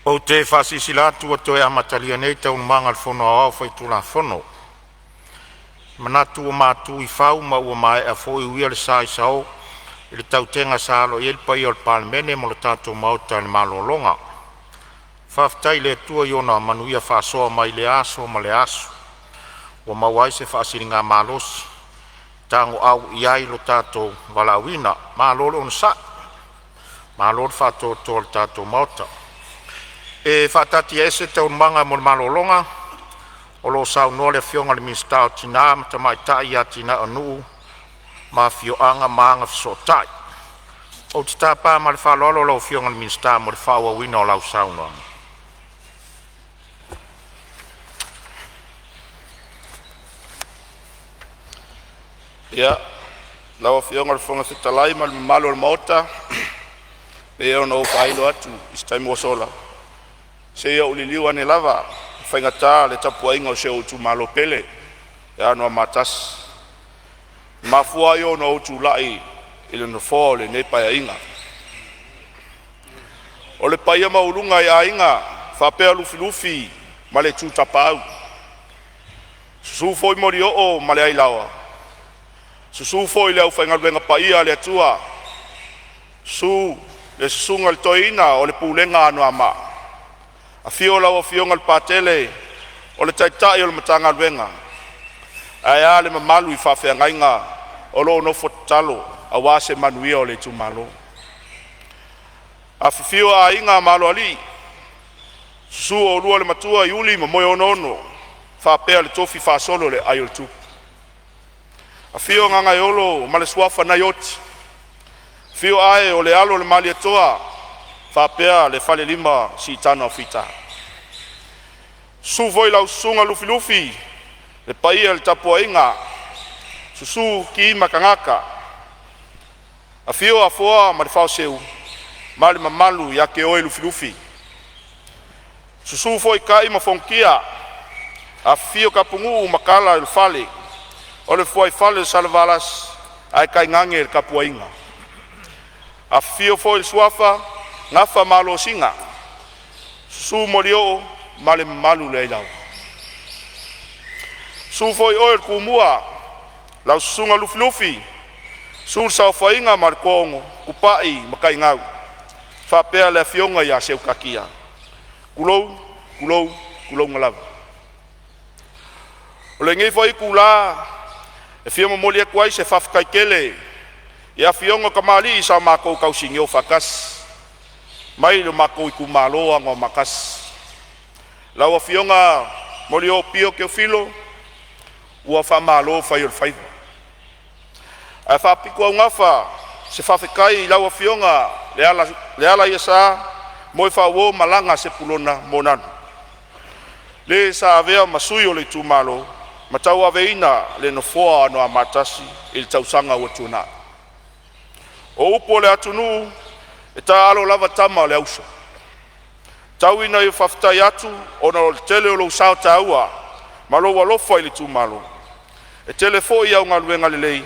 Ou te faasilasila atu ua toe amatalia nei Taualumaga a le Fono Aoao Faitulafono. E manatu ua matu i fau ma ua maea foi uia le sa i le tautega sa alo i ai le paia o le Palemene ma le tatou Maota i le malologa. Faafetai i le Atua i ona manuia faasoa mai lea aso ma lea aso ua maua ai se faasiligamalosi e tagoau ai lo tatou valaauina. Malo le onosai, malo le faatoatoa i le tatou Maota. E faataatiaese Taualumaga mo le malologa o lo o saunoa le Afioga i le Minisita o Tina ma Tamaitai, Atinae o Nuu ma Afioaga ma Agafesootai. Ou te tapa ma le faaaloalo lau Afioga i le Minisita mo le faaauauina o lau saunoaga. Lau Afioga i le Fofoga Fetalai ma le mamalu o le Maota, e pei ona ou faailo atu i se taimi ua sola, se i ou liliu ane lava e faigata le tapuaiga a si ou itumalo pele ia Anoamaa 1. E mafua ai ona ou tulai i le Nofoa o lenei Paeaiga. O le paia maualuga i aiga faapea Lufilufi ma le Itu Tapaau, susu foi Molioo ma le Ailaoa, susu foi le aufaigaluega paia a le Atua, susu le susuga i le toeaina o le pulega a Anoamaa, afio lau Afioga i le Patele o le taitai o le Matagaluega, ae a le mamalu i faafeagaiga o lo o nofo tatalo aua se manuia o le itumalo. Afifio Aiga ma Aloalii, susu oulua le Matua Iuli ma Moeonoono faapea le tofi faasolo i le aai o le Tupu. Afio Gagaeolo ma le suafa Naioti, afio Ae o le alo o le Malietoa faapea le falelima o Siitaga o Fita. Susu foi lau susuga Lufilufi le paia i le tapuaiga, susu Ki ma Tagata, afio Afoa ma le Faaseu ma le mamalu ia te oe Lufilufi. Susu foi Tai ma Fonotia, afifio Tapunuu ma tala i le fale, o le fuaifale o Salevalasi ae tainane le tapuaiga. Afifio foi le suafa Gafa ma Alosina, susu Molioo ma le mamalu i le Ailaoa. Susu foi oe le Tumua, lau susuga Lufilufi, susu le saofaiga ma le toaono, Tupai ma Taigau faapea le afioga ia Seutatia. Tulou, tulou, tulouna lava. O lenei foi itula e fia momoli atu ai se faafetai tele i afioga i tamalii sa matou tausinio faatasi mai lo matou itumalo o Anoamaa 1. Lau Afioga Molioo Pio Teofilo, ua faamalo fai o le faiva. Ae faapitoaugafa se faafetai i lau Afioga Lealaiasa Moefaauo Malaga Sepulona Moananu, le sa avea ma sui o le itumalo ma tauaveina le nofoa o Anoamaa 1 i le tausaga ua tuanai. O upu a le atunuu, e taalo lava tama o le auso. Tau ina ou faafetai atu ona o le tele o lou sao taua ma lou alofa i le itumalo. E tele foi au galuega lelei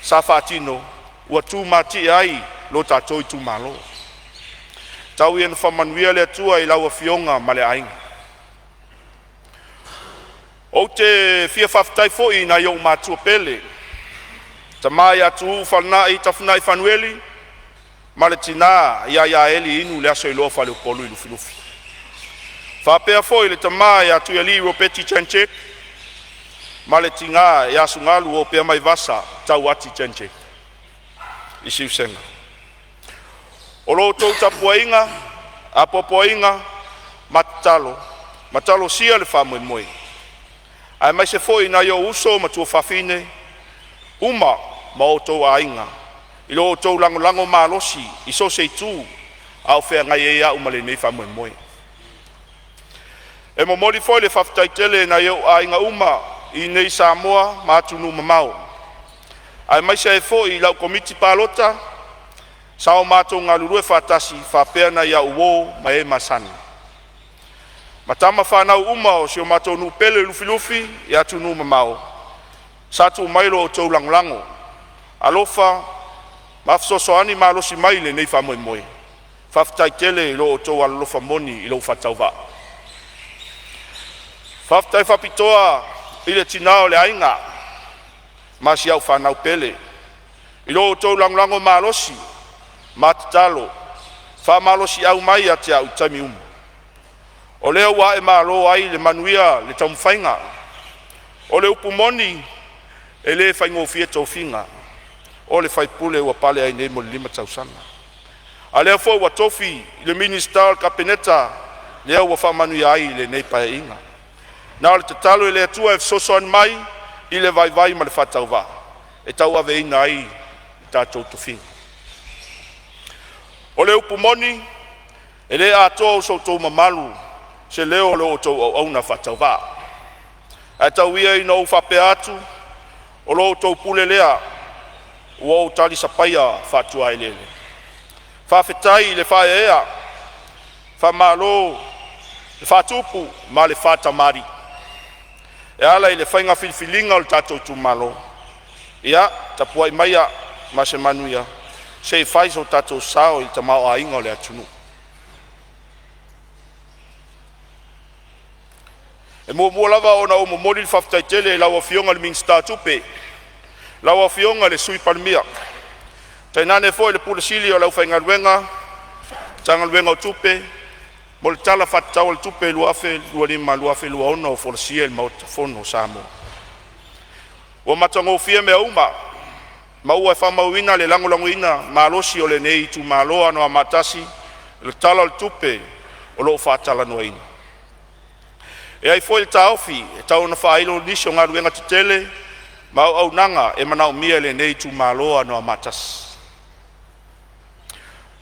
sa faatino ua tumatie ai lo tatou itumalo. Tau ia ina faamanuia le Atua i lau afioga ma le aiga. Ou te fia faafetai foi i nai ou matua pele, tama ia Tuuu Fealinai Tafinai Fanueli ma le tina ia Eli Inu Leasoiloa Faleupolu i Lufilufi. Faapea foi le tama ia Tuialii Ropati Jan Check ma le tina ia Sugalu Opeamaivasa Tauati Jan Check i Siusega. O la outou tapuaiga, apoapoaiga ma tatalo ma talosia le faamoemoe, aemaise foi nai ou uso ma tuafafine uma ma o outou aiga i lo outou lagolago malosi i so o se itu a o feagai ai au ma lenei faamoemoe. E momoli foi le faafetai tele i nai ou aiga uma i inei i Samoa ma atunuu e mamao, aemaise ai foi lau Komiti Palota sa o matou galulue faatasi faapea nai au uo ma e masani ma tama fanau uma o si o matou nuu pele i Lufilufi i atunuu e mamao sa tuu mai lo outou lagolago, alofa ma fesoasoani malosi mai i lenei faamoemoe. Faafetai tele i lo outou alolofa moni i lou faatauvaa. Faafetai faapitoa i le tina o le aiga ma si au fanau pele i lo outou lagolago malosi ma tatalo faamalosiau mai ia te au i taimi uma, o lea ua aemalo ai i le manuia le taumafaiga. O le upu moni, e le faigofie tofiga o le sui usufono ua pale ai nei mo le 5 tausaga, a o lea foi ua tofi i le Minisita o le Kapeneta lea ua faamanuia ai i lenei Paeaiga. Na o le tatalo i le Atua e fesoasoani mai i le vaivai ma le faatauvaa e tauaveina ai lo tatou tofiga. O le upu moni, e le atoa so outou mamalu i se leo o la outou auauna faatauvaa. Ae tau ia ina ou faapea atu, o la outou pule lea ua ou talisapaia faatuaeleele. Faafetai le faaeaea, faamalo le faatupu ma le faatamalii e ala i le faiga filifiliga a lo tatou itumalo. Ia tapuai maia ma se manuia se i fai so tatou sao i le tamaoaiga o le atunuu. E muamua lava ona ou momoli le faafetai tele i lau Afioga i le Minisita o Tupe, lau Afioga i le Sui Palemia, tainane foi le Pule Sili o le Aufaigaluega a le Matagaluega o Tupe mo le Tala Faatatau o le Tupe 2025/2026 ua folasia i le Maota Fono o Samoa. Ua matagofie mea uma ma ua faamauina le lagolagoina malosi o lenei itumalo Anoamaa 1 i le Tala o le Tupe o lo o faatalanoaina. E i ai foi le taofi e tau ina faailo nisi o galuega tetele ma auaunaga e manaomia e lenei itumalo o Anoamaa 1.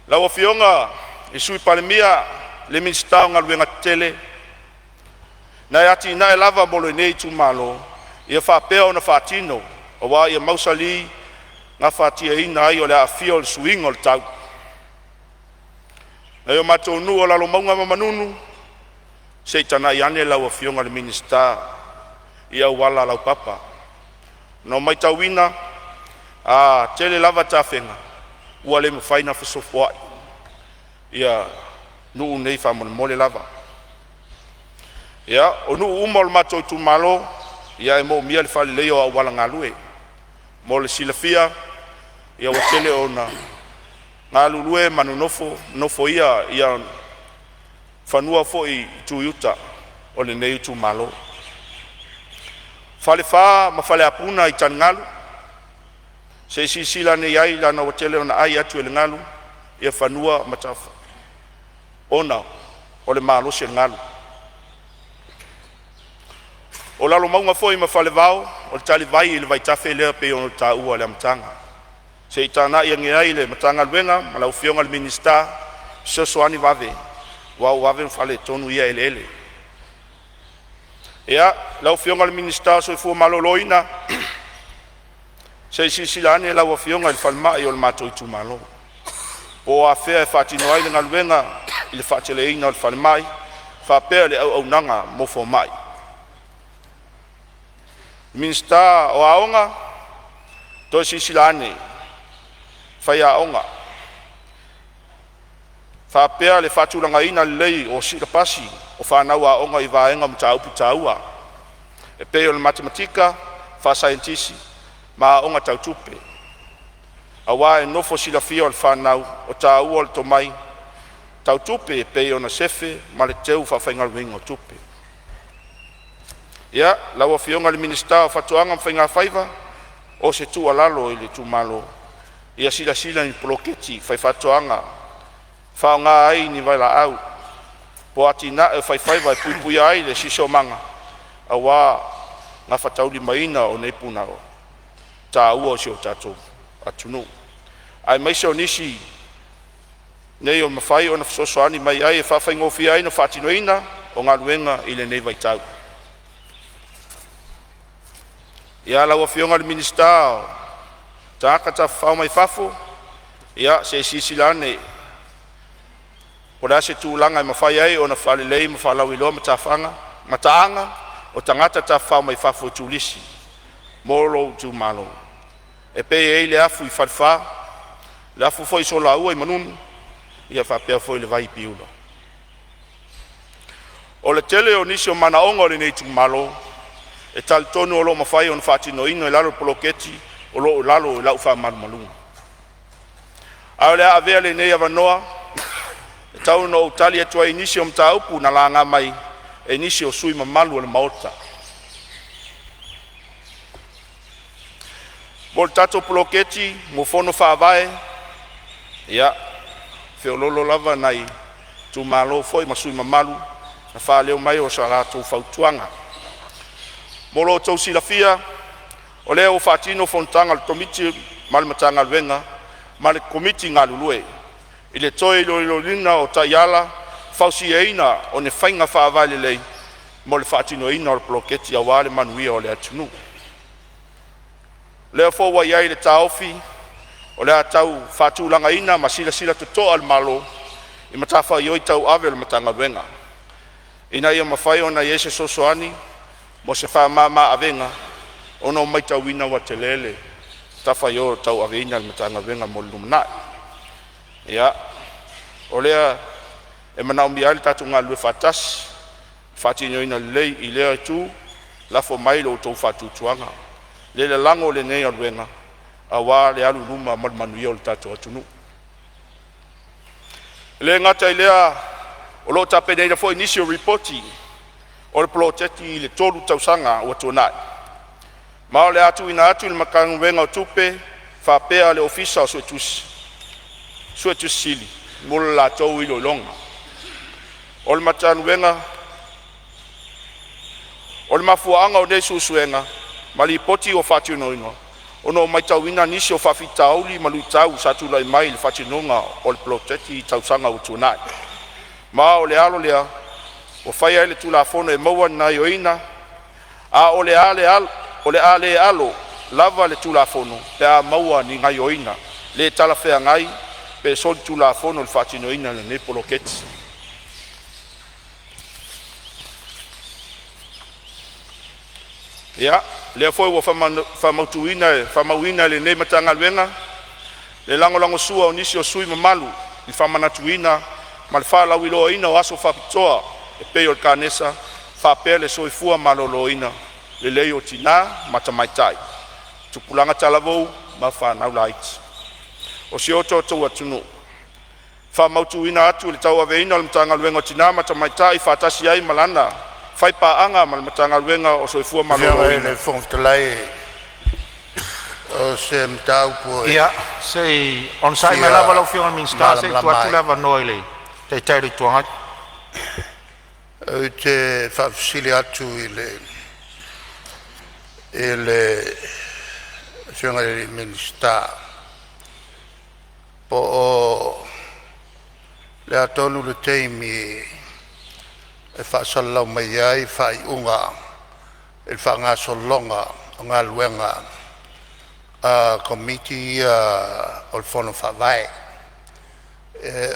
Lau Afioga i le Sui Palemia, le Minisita o Galuega Tetele, o nai atinae lava mo lenei itumalo ia faapea ona faatino aua ia mausali gafatiaina ai o le aafia o le suiga o le tau. Nai o matou nuu o Lalomauga ma Manunu, se i tagai ane lau Afioga i le Minisita i auala laupapa. Na matauina a tele lava tafega ua le mafai ona fesofoai ia nuu nei faamolemole lava. Ia, o nuu uma o le matou itumalo e moomia le faaleleia o auala galue. Mo le silafia ua tele ina galulue ma nonofo nofoia fanua foi i itu i uta o lenei itumalo. Falefa ma Faleapuna i taligalu, se i silasila ane i ai leaga ua tele ina ai atu e le galu ia fanua ma ona o le malosi o le galu. O Lalomauga foi ma Falevao, o le talivai i le vaitafe lea e pei ona taua i le amataga. Se i tagai ane i ai le Matagaluega ma lau Afioga i le Minisita e fesoasoani vave aua ua vave ona faaletonu ia eleele. Ia, lau Afioga i le Minisita o le Soifua Maloloina, se i silasila ane lau Afioga i le falemai o le matou itumalo, po o afea e faatino ai le galuega i le faateleina o le falemai faapea le auaunaga mo fomai. Minisita o Aoga, toe silasila ane i faiaoga faapea le faatulagaina lelei o silapasi o fanau aoga i vaega o mataupu taua e pei o le matematika, faasaienitisi ma aoga tau tupe, aua e nofo silafia e le fanau le taua o le tomai tau tupe e pei ona sefe ma le teu faafaigaluegaina o tupe. Ia, lau Afioga i le Minisita o Faatoaga ma Faigafaiva, o se tuualalo i le itumalo, ia silasila i ni poloketi faifaatoaga e faaaoga ai ni vailaau po o atinae o faifaiva e puipuia ai le siosiomaga aua le gafataulimaina o nei punaoa taua o si o tatou atunuu, aemaise o nisi nei o mafai ona fesoasoani mai ai e faafaigofie ai ona faatinoina o galuega i lenei vaitau. Ia, lau Afioga i le Minisita o Tagata Tafafao mai Fafo, ia se i silasila ane po o le a se tulaga e mafai ai ona faalelei ma faalauiloa mataaga o tagata tafafao mai fafo e turisi mo lou itumalo. E pei e i ai le afu i Falefa, le afu foi i Solaua i Manunu, faapea foi le vai i Piula. O le tele o nisi o manaoga o lenei itumalo e talitonu o lo o mafai ona faatinoina i lalo o le poloketi o lo o i lalo o lau faamalumaluga. Ae o le a avea lenei avanoa e tau ina ou tali atu ai i nisi o mataupu na laga mai e nisi o sui usufono mamalu o le Maota. Mo le tatou Poloketi mo Fono Faavae, ia, e feoloolo lava nai itumalo foi ma sui usufono mamalu na faaleo mai so latou fautuaga. Mo lo outou silafia, o lea ua faatino fonotaga a le Komiti ma le Matagaluega ma le Komiti galulue i le toe iloiloina o taiala e fausiaina o ni faiga faavae lelei mo le faatinoina o le poloketi aua le manuia o le atunuu. O lea foi ua i ai le taofi o le a tau faatulagaina ma silasila totoa le Malo i matafaioi tauave a le Matagaluega ina ia mafai ona i ai se fesoasoani mo se faamama-avega, ona ua matauina ua tele le matafaioi o tauaveina e le Matagaluega mo le lumanai. Ia, o lea e manaomia ai lo tatou galulue faatasi e faatinoina lelei. I lea itu, lafo mai lo outou faatuatuaga e lalago lenei galuega aua le alu i luma ma le manuia o le tatou atunuu. E le gata i lea, o lo o tapenaina foi nisi o Lipoti o le Poloketi i le 3 tausaga ua tuanai, ma o le a tuuina atu i le Matagaluega o Tupe faapea le Ofisa Suetusi Sili mo le latou iloiloga. O le mafuaaga o nei suesuega ma lipoti ua faatinoina, ona ua matauina nisi o faafitauli ma luitau sa tulai mai i le faatinoina o le poloketi i tausaga ua tuanai. Ma o le ala lea ua faia ai le Tulafono e maua ai gaoioiga, a o le a le alo lava le Tulafono pe a maua ni gaoioiga le talafeagai pe solitulafono i le faatinoina o lenei poloketi. Ia, o lea foi ua faamauina e lenei Matagaluega le lagolagosua a nisi o sui usufono mamalu i le faamanatuina ma le faalauiloaina o aso faapitoa e pei o le Kanesa faapea le soifua maloloina lelei o tina ma tamaitai, tupulaga talavou ma fanau laiti o si o tatou atunuu. E faamautuina atu le tauaveina o le Matagaluega o Tina ma Tamaitai faatasi ai ma lana faipaaga ma le Matagaluega o le Soifua Afioga i Maloloina. le Fofoga Fetalai o se mataupu e Ia, se i onosai mai fia lava lau Afioga i le Minisita se i tuu malamalama atu ai. le avanoa i le Taitai o le Itu Agai. Ou te faafesili atu i le Afioga i le Minisita, po o le a tonu le taimi e faasalalau mai ai faaiuga i le faagasologa o galuega a Komiti ia o le Fono Faavae.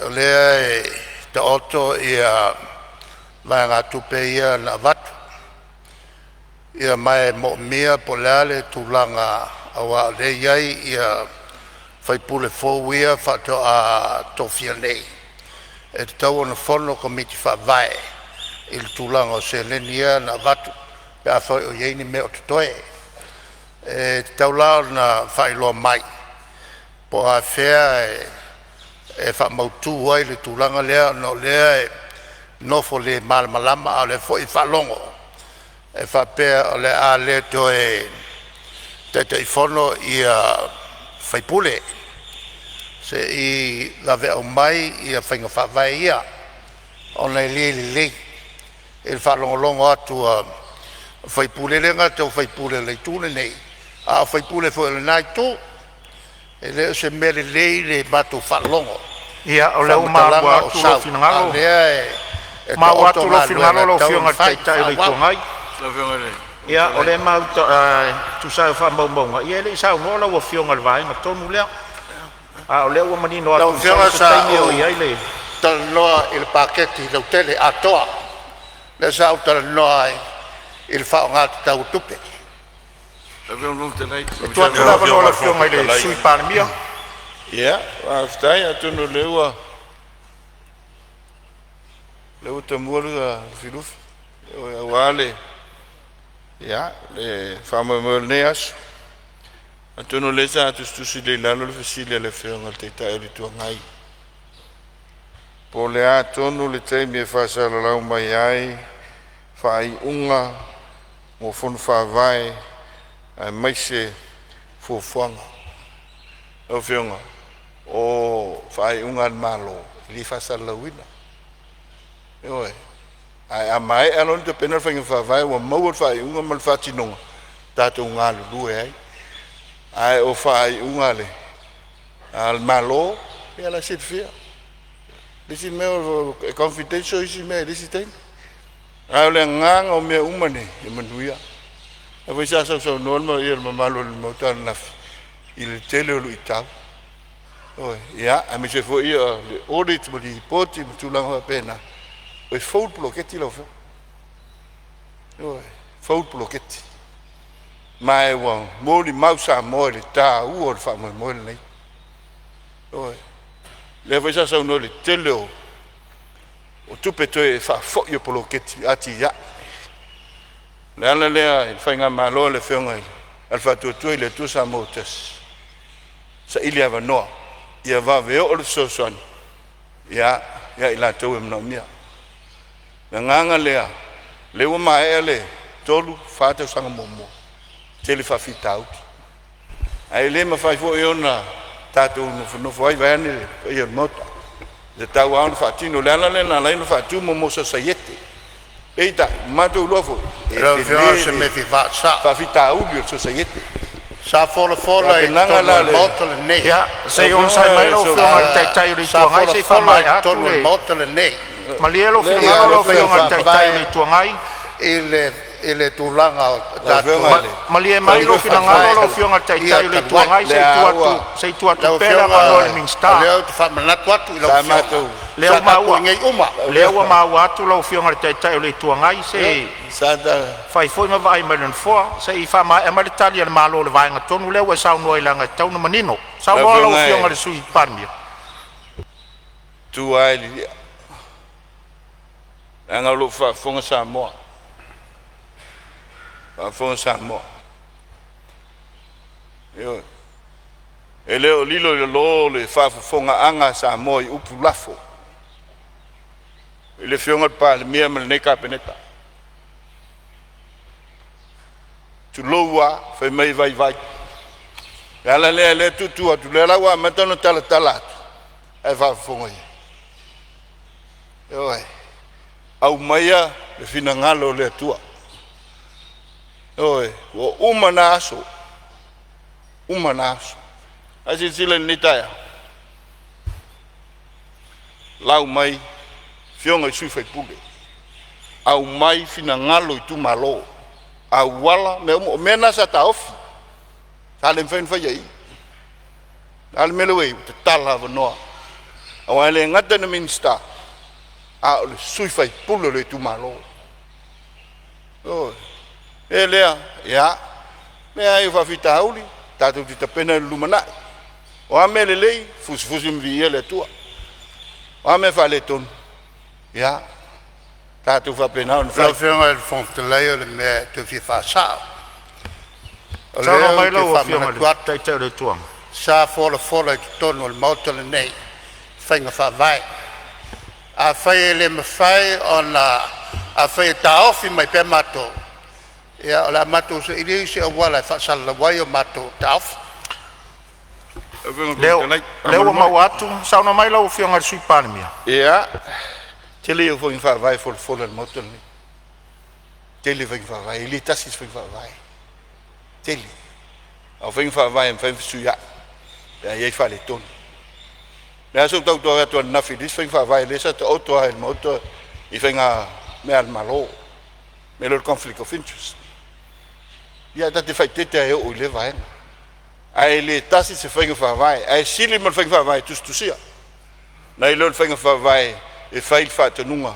O lea e taoto ia vaegatupe ia na avatu, ia ma e moomia po o le a le tulaga aua o lea e i ai sui usufono fou ia faatoa tofia nei, e tatau ona fono Komiti Faavae i le tulaga o seleni ia na avatu pe afai o i ai ni mea o totoe. E tatau la ona faailoa mai po o afea e faamautu ai le tulaga lea ona o lea e nofo le malamalama, a o lea foi e faalogo e faapea o le a le toe Taitaifono sui usufono. Se i vave aumai faiga faavae ia ona e le lelei i le faalogologo atu a sui usufono, e le gata o sui usufono o le itu lenei, a o sui usufono foi o lena itu. E le o se mea lelei le matou faalogo Ia, i o lea ua maua faamatalaga o atu lou sau, a o finagalo, lea e maua taoto atu lou galuega finagalo e lau tatau Afioga ona i le fai Taitai o le Itu faaauau. Agai. Ia, o lea e e tusa ai o faamaumauga, ia e le i saunoa lau Afioga i le vaega tonu lea. A o lea ua manino Lau atu masalo Afioga o se sa taimi e oo ou i ai le talanoa i le paketi lautele atoa, lea sa ou talanoa ai i le faaaoga tatau o tupe. E tuu atu le Lau avanoa i Afioga lau i le Fofoga Afioga i le Fetalai. Sui Palemia. Ia, faafetai. Atonu o lea ua Lea ua tamua Lufilufi aua le le faamoemoe o lenei aso. Atonu o lea sa tusitusi lelei i lalo le fesili a le Afioga i le Taitai o le Itu Agai, po o le a tonu le taimi e faasalalau mai ai faaiuga mo Fono Faavae aemaise fuafuaga. Lau Afioga, o faaiuga a le Malo e le faasalalauina, ioe. Ae a maea loa ona tapena le faiga faavae ua maua le faaiuga ma le faatinoga, tatou galulue ai. Ae o faaiuga a le Malo, ia la e silafia. O isi mea e confidential isi mea i le isi taimi. A o le agaga o mea uma nei, ia manuia. O lea foi sa sausaunoa le mamalu o le Maota ananafi i le tele o luitau, ioe, ia, aemaise foi o le audit ma lipoti ma tulaga faapena. E fou le poloketi lau Afioga, ioe, e fou le poloketi ma ua molimau Samoa i le taua o le faamoemoe lenei. Ioe, lea foi sa saunoa i le tele o tupe toe faafoi o poloketi atiae. O le ala lea i le faigamalo a le Afioga i le Faatuatua i le Atua Samoa ua Tasi, saili avanoa ia vave oo le fesoasoani ia i latou e manaomia. O le agaga lea, lea ua maea le 3, 4 tausaga muamua, tele faafitauli, ae le mafai foi ona tatou nofonofo ai vaeane le paia o le Maota, e tatau lava ona faatino. O le ala lea na ala ai ona faatu mo sosaiete. Peitai, ua matou iloa foi e Lau Afioga o tele se le mea e fia faasa'o. faafitauli o le sosaiete. Sa folafola i Tapenaga totonu o la le le Maota lenei. Ia, se Lau i onosai mai Afioga lau Afioga i le Taitai o le Sa Itu Agai se i folafola i faamaea atu totonu o le le Maota lenei Malie lou lea finagalo la lau le faiga Afioga i le Taitai o le faavae. Itu Agai. I le tulaga o Lau Afioga tatou i le Malie mai faiga lou finagalo faavae lau Afioga i le ia Taitai o le talu Itu ai. Agai, se i lea ua tuu atu Lau pea le Afioga avanoa i le o Minisita. lea ou te faamanatu atu i lau sa Afioga, matou Lea sa ua tatou maua, i inei uma. lau lea ua Afioga maua atu lau Afioga i le Taitai o le Itu Agai, se sa ta fai foi ma vaai mai i le Nofoa. Se i faamaea mai le tali a le Malo i le vaega tonu lea ua e saunoa ai leaga e tatau ona manino. Lau Saunoa lau Afioga Afioga i le e Sui Palemia. tu lava i lilia leaga o lo o faafofoga Samoa, faafofoga Samoa. Ioe. E le o lilo i lalo le faafofogaaga a Samoa i upu lafo i le Afioga i le Palemia ma lenei Kapeneta. Tulou lava, fai mai e vaivai. O le ala lea o lea e tuutu atu, lea la ua amata ona talatala atu, ae faafofoga i ai. Ioe, aumaia le finagalo o le Atua. Ioe, ua uma na aso, uma na aso. Ae silasila i lenei taeao, lau mai afioga i sui usufono, aumai finagalo o itumalo, auala, mea uma. O mea na sa taofi, sa le mafai ona faia i i. A le mea lea ua i ai? Ua tatala avanoa, aua e le gata ina Minisita, a o le sui usufono o le itumalo. Ioe. E lea, ia, leai o faafitauli, tatou te tapena i le lumanai. O a mea lelei, fusifusi ma viia le Atua. O a mea faaletonu, ia tatou faapena ona Lau fai. Afioga i le Fofoga Fetalai o le mea e toe fia faasa'o. O Saunoa lea ou mai te lau Afioga i le faamanatu atu, Taitai o le Itu Agai. sa folafola i totonu o le Maota lenei faiga faavae. Afai e le mafai ona, afai e taofi mai pea matou, ia o le a matou sailia isi auala e faasalalau ai o matou taofi. Lau Afioga i le Lea Fofoga Fetalai, lea ua faamolemole. maua atu, saunoa mai lau Afioga i le Sui Palemia. Ia, tele ia o faiga faavae e folafola i le Maota lenei. Tele faiga faavae, e le tasi se faiga faavae. Tele. A o faiga faavae e mafai ona fesuiai pe a i ai faaletonu. O le a se ou tau atu ananafi i le isi faiga faavae lea sa taoto lava i le Maota i faiga mea a le Malo, mea lea o le conflict of interest. Ia ta te faaeteete lava e oo i lea vaega. Ae le tasi se faiga faavae, ae sili ma le faiga faavae tusitusia nai lo le faiga faavae e fai i le faatonuga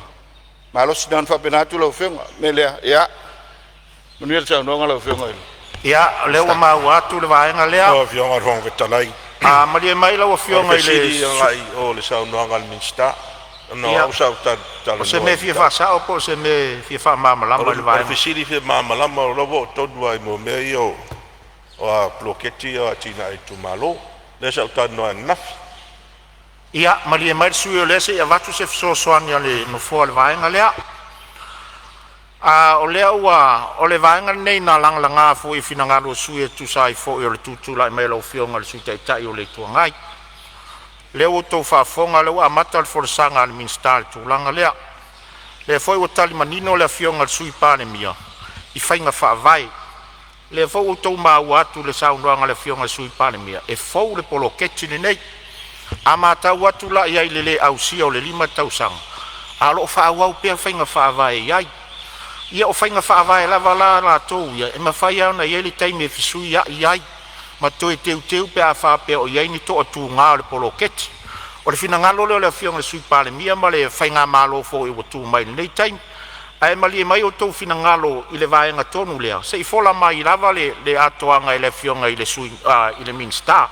malosi. Na ona faapena atu lau Afioga. O le mea lea, ia manuia le saunoaga lau Afioga i le Ia, o lea ua Minisita. maua atu le vaega lea. Lau Afioga i le Fofoga Fetalai, A malie mai lau o le Afioga i le fesili agai i o le saunoaga a le Minisita. Ona o au sa ou O se talanoa mea i fia faasao po o se mea e fia faamalamalama i le O le vaega? fesili fia malamalama, o la ua oo tonu lava i mea ia o poloketi ia o atinae a itumalo, lea sa ou talanoa ai ananafi. Ia malie mai le sui usufono o lea se i avatu se fesoasoani a le Nofoa i le vaega lea. O lea ua o le vaega lenei na lagalaga foi i finagalo o sui usufono e tusa ai foi o le tutulai mai o lau Afioga i le Sui Taitai o le Itu Agai. O lea ua outou faafofoga o lea ua amata le folasaga a le Minisita i le tulaga lea. O lea foi ua tali manino le Afioga i le Sui Palemia i faiga faavae. O lea foi ua outou maua atu i le saunoaga a le Afioga i le Sui Palemia, e fou le poloketi lenei. A matau atu la i ai i le le ausia o le 5 tausaga, a o lo o faaauau pea faiga faavae e i ai. Ia o faiga faavae lava la latou ia, e mafai lava ona i ai le taimi e fesuiai ai ma toe teuteu pe a faapea o i ai ni toatuga o le poloketi. O le finagalo lea o le Afioga i le Sui Palemia ma le faigamalo foi ua tu mai i lenei taimi. Ae malie mai outou finagalo i le vaega tonu lea, se i fola mai lava le atoaga e le Afioga i le Minisita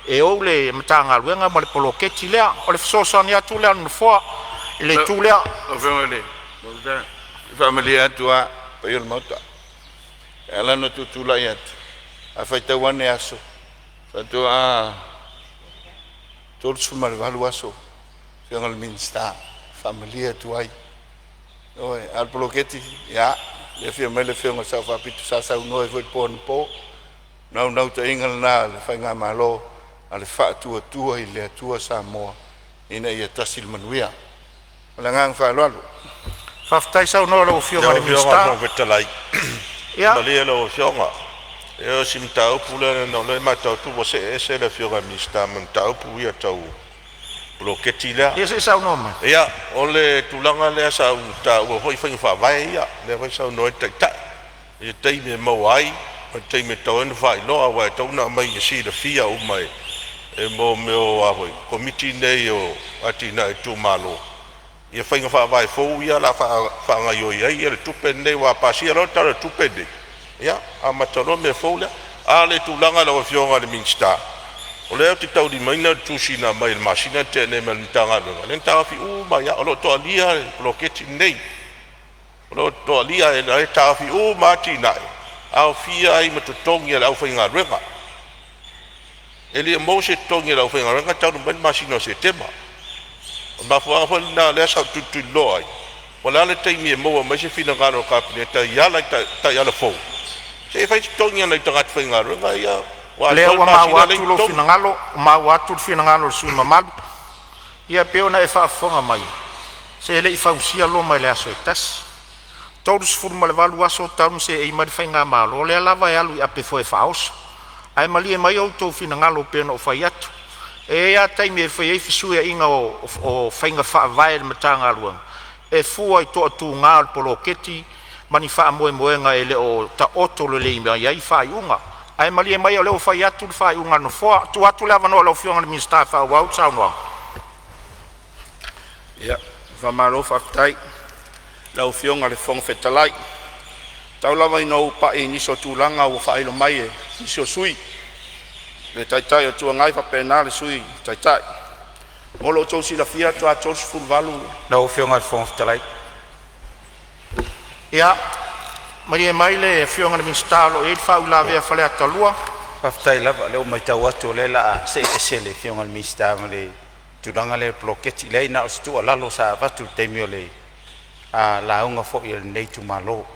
e ou le Matagaluega ma le poloketi lea. O le fesoasoani atu lea a le Nofoa i le itu lea. Faamalie atu lava i le paia o le Maota, e ala ona tutulai atu, a faitau ane aso, faatoa 38 aso o le Afioga i le Minisita. E faamalie atu ai, ioe. A o le poloketi, ia, lea e afio mai le Afioga i le Sao Faapito sa saunoa ai foi i le po anapo. O le naunautaiga lena o le faigamalo a le Faatuatua i le Atua Samoa ina ia tasi le manuia. Ma le agaga faaaloalo. Faafetai saunoa i lau Afioga i Lau le Afioga i le Minisita. Fofoga Fetalai, Ia, malie lau Afioga, e o si mataupu lea ona o lea e matau atu ua see ese le Afioga i le Minisita ma le mataupu ia tau poloketi lea. Ia se i saunoa mai. Ia, o le tulaga lea sa ou taua foi faiga faavae ia, lea foi e saunoa ai le Taitai i le taimi e maua ai ma le taimi e tatau ai ona faailoa, aua e tatau ona aumai e silafia uma e mea o Komiti nei o Atinae o Itumalo ia faiga faavae fou ia o le a faagaoioi ai le tupe lenei. Aua a pasia loa le Tala o le Tupe lenei, ia amata loa mea fou ia. A o le tulaga lau Afioga i le Minisita, o lea ou te taulimaina le tusi na aumai i le masina na tea nei mai le Matagaluega, lea na taofi uma ai lava, o lo o toalia le poloketi lenei. O lo o toalia, o la e taofi uma lava atinae, aofia ai ma totogi o le aufaigaluega. E le o maua se totogi o le aufaigaluega talu mai le masina o Setema. O le mafuaaga foi lena o lea sa ou tulituliloa ai, po o le a le taimi e maua mai ai se finagalo o le Kapeneta e ala i taiala fou se i fai totogi o nai tagata faigaluega ia ua O lea atoa le ua maua masina e leai atu ni lou totogi. finagalo, ua maua atu le finagalo o le sui usufono mamalu. Ia pei ona e faafofoga mai, se e le i fausia Roma i le aso e tasi. E 38 aso talu ona seei mai le faigamalo, o lea lava e alu i ape foe faaoso. Ae malie mai outou finagalo pei ona ou fai atu, e i ai lava taimi e fai ai fesuiaiga o faiga faavae a le Matagaluega e fua i toatuga o le poloketi ma ni faamoemoega e le o taoto lelei mai ai faaiuga. Ae malie maia o lea ua fai atu le faaiuga a le Nofoa. Tuu atu le avanoa i lau Afioga i le Minisita e faaauau le saunoaga. Ia, faamalo faafetai i lau Afioga i le Fofoga Fetalai. Tau lava ina ou pai i nisi o tulaga ua faailo mai e nisi o sui usufono, le Taitai o le Itu Agai faapena le Sui Taitai. Mo lo outou silafia faatoa 38 Lau Afioga i le Fofoga Fetalai. Ia, malie mai le Afioga i le Minisita o lo o i ai le faauilavea a Faleata 2. Faafetai lava o lea ua matau atu o lea o le a see ese le Afioga i le Minisita ma le tulaga lea o le poloketi. Leai na o se tuualalo sa avatu i le taimi o le lauga foi a lenei itumalo.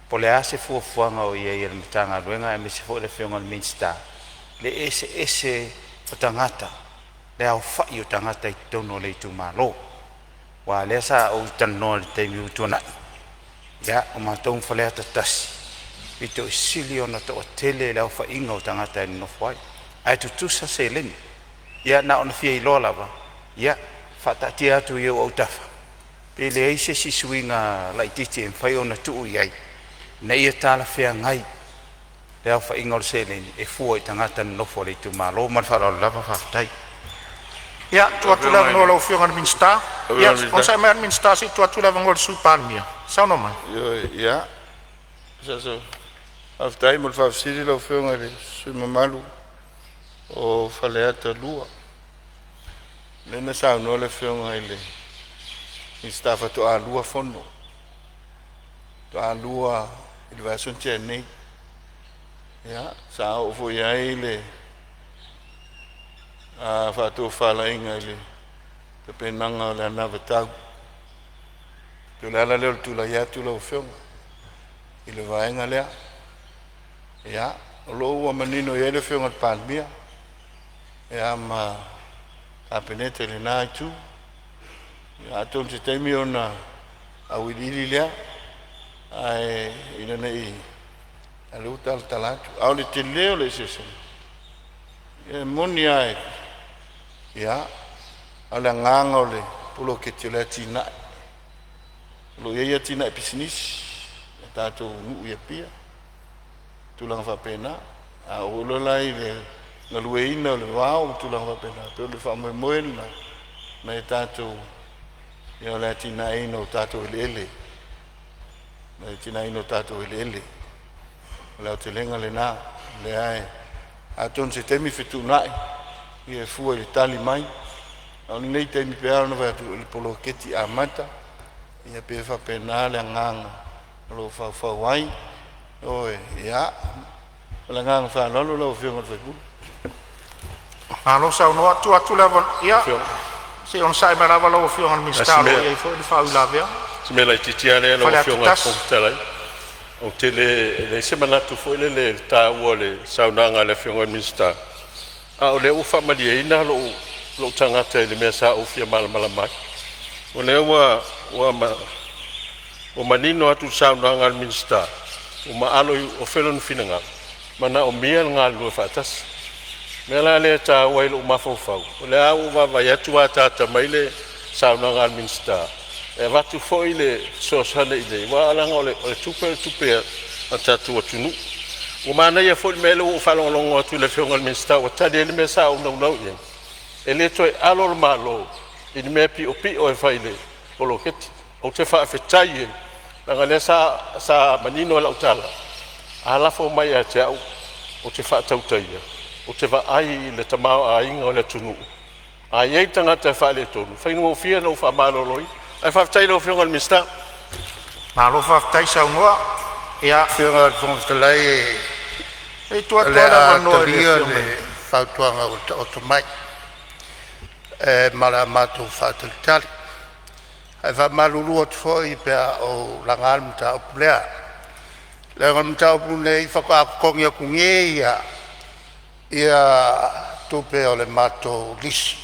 Po o le a se fuafuaga o i ai a le Matagaluega aemaise foi le Afioga i le Minisita i le eseese o tagata, le aofai o tagata i totonu o le itumalo. Aua o lea sa ou talanoa i le taimi ua tuanai, ia o matou ma Faleata 1, pito i sili ona toatele le aofaiga o tagata e nonofo ai, ae tutusa seleni. Ia na ona fia iloa lava, ia faataatia atu i ou autafa pe leai se isi suiga laitiiti e mafai ona tuu i ai ina ia talafeagai le aofaiga o le seleni e fua i tagata nonofo a le itumalo. Ma le faaaloalo lava, faafetai. Ia, tuu Lau atu le Afioga i avanoa i le lau Afioga i le Minisita. Ia, onosai mai le Minisita se i tuu atu le avanoa i le Sui Palemia. Saunoa mai. Ioe, ia, faafetai mo le faafesili lau Afioga i le sui usufono mamalu o Faleata 2. Lea na saunoa le Afioga i le Minisita faatoa lua fono, faatoa lua i le vaiaso na tea nei. Ia, sa oo foi i ai le faatofalaiga i le tapenaga o le anavatau. Pei o le ala lea o le tulai atu lau Afioga i le vaega lea. Ia, o lo o ua manino i ai le Afioga i le Palemia ia ma le Kapeneta i lena itu. Ia, atonu o se taimi ona auiliili lea, ae ina ne i… a o lea ua talatala atu. A o le tele o le eseesega, e moni lava, ia, a o le agaga o le poloketi o le atinae. O lo o i ai atinae pisinisi a tatou nuu i Apia, tulaga faapena. A oo loa la i le galueaiina o le vao ma tulaga faapena, pei o le faamoemoe lena nai a tatou, ia o le atinaeina o tatou eleele, o le atinaeina o tatou eleele. O le aotelega lena lea e atonu se taimi fetuunai e fua i le tali mai. A o lenei taimi, pei lava ona fai atu o le poloketi amata, ia pei e faapena le agaga o lo o faufau ai. Ioe, ia, ma le agaga faaaloalo lau Afioga i le sui usufono. Malo saunoa. Tuu atu le avanoa, ia se i onosai mai lava lau Afioga i le Minisita o lo o i ai foi le faauilavea. Si mea laitiiti lava lea lau Faleata Afioga i le 1. Fofoga Fetalai. Ou te le, e leai se manatu foi lele i le taua o le saunoaga a le Afioga i le Minisita, a o lea ua faamalieina lou tagata i le mea sa ou fia malamalama ai. O lea ua manino atu i le saunoaga a le Minisita, ua maalo i ofe lona finagalo, e manaomia le galulue faatasi. O le mea la lea e taua ai i lou mafaufau, o lea lava ua ou vaavaai atu ua ataata mai le saunoaga a le Minisita e avatu foi le fesoasoani i inei, aua leaga o le tupe o le tupe a le tatou atunuu. Ua manaia foi le mea lea ua ou faalogologo atu i le Afioga i le Minisita ua tali ai le mea sa ou naunau i ai, e le toe alo le Malo i ni mea piopio e fai i le poloketi. Ou te faafetai ai, leaga o lea sa manino lau tala, a lafo mai ia te au ou te faatautaia, ou te vaai i le tamaoaiga o le atunuu. A i ai tagata e faaletonu, e faigofie ona ou faamaloloina. Ae faafetai i lau Afioga i le Minisita. Malo faafetai saunoa. Ia, Afioga i le Fofoga Fetalai, se i tuu o atu le lava le a avanoa i le talia Afioga le i fautuaga ua taoto mai e ma o le a matou faatalitali. Ae faamalulu atu foi pe a ou laga le mataupu lea, leaga o le mataupu lenei faatoa totogi atu nei lava tupe o le matou lisi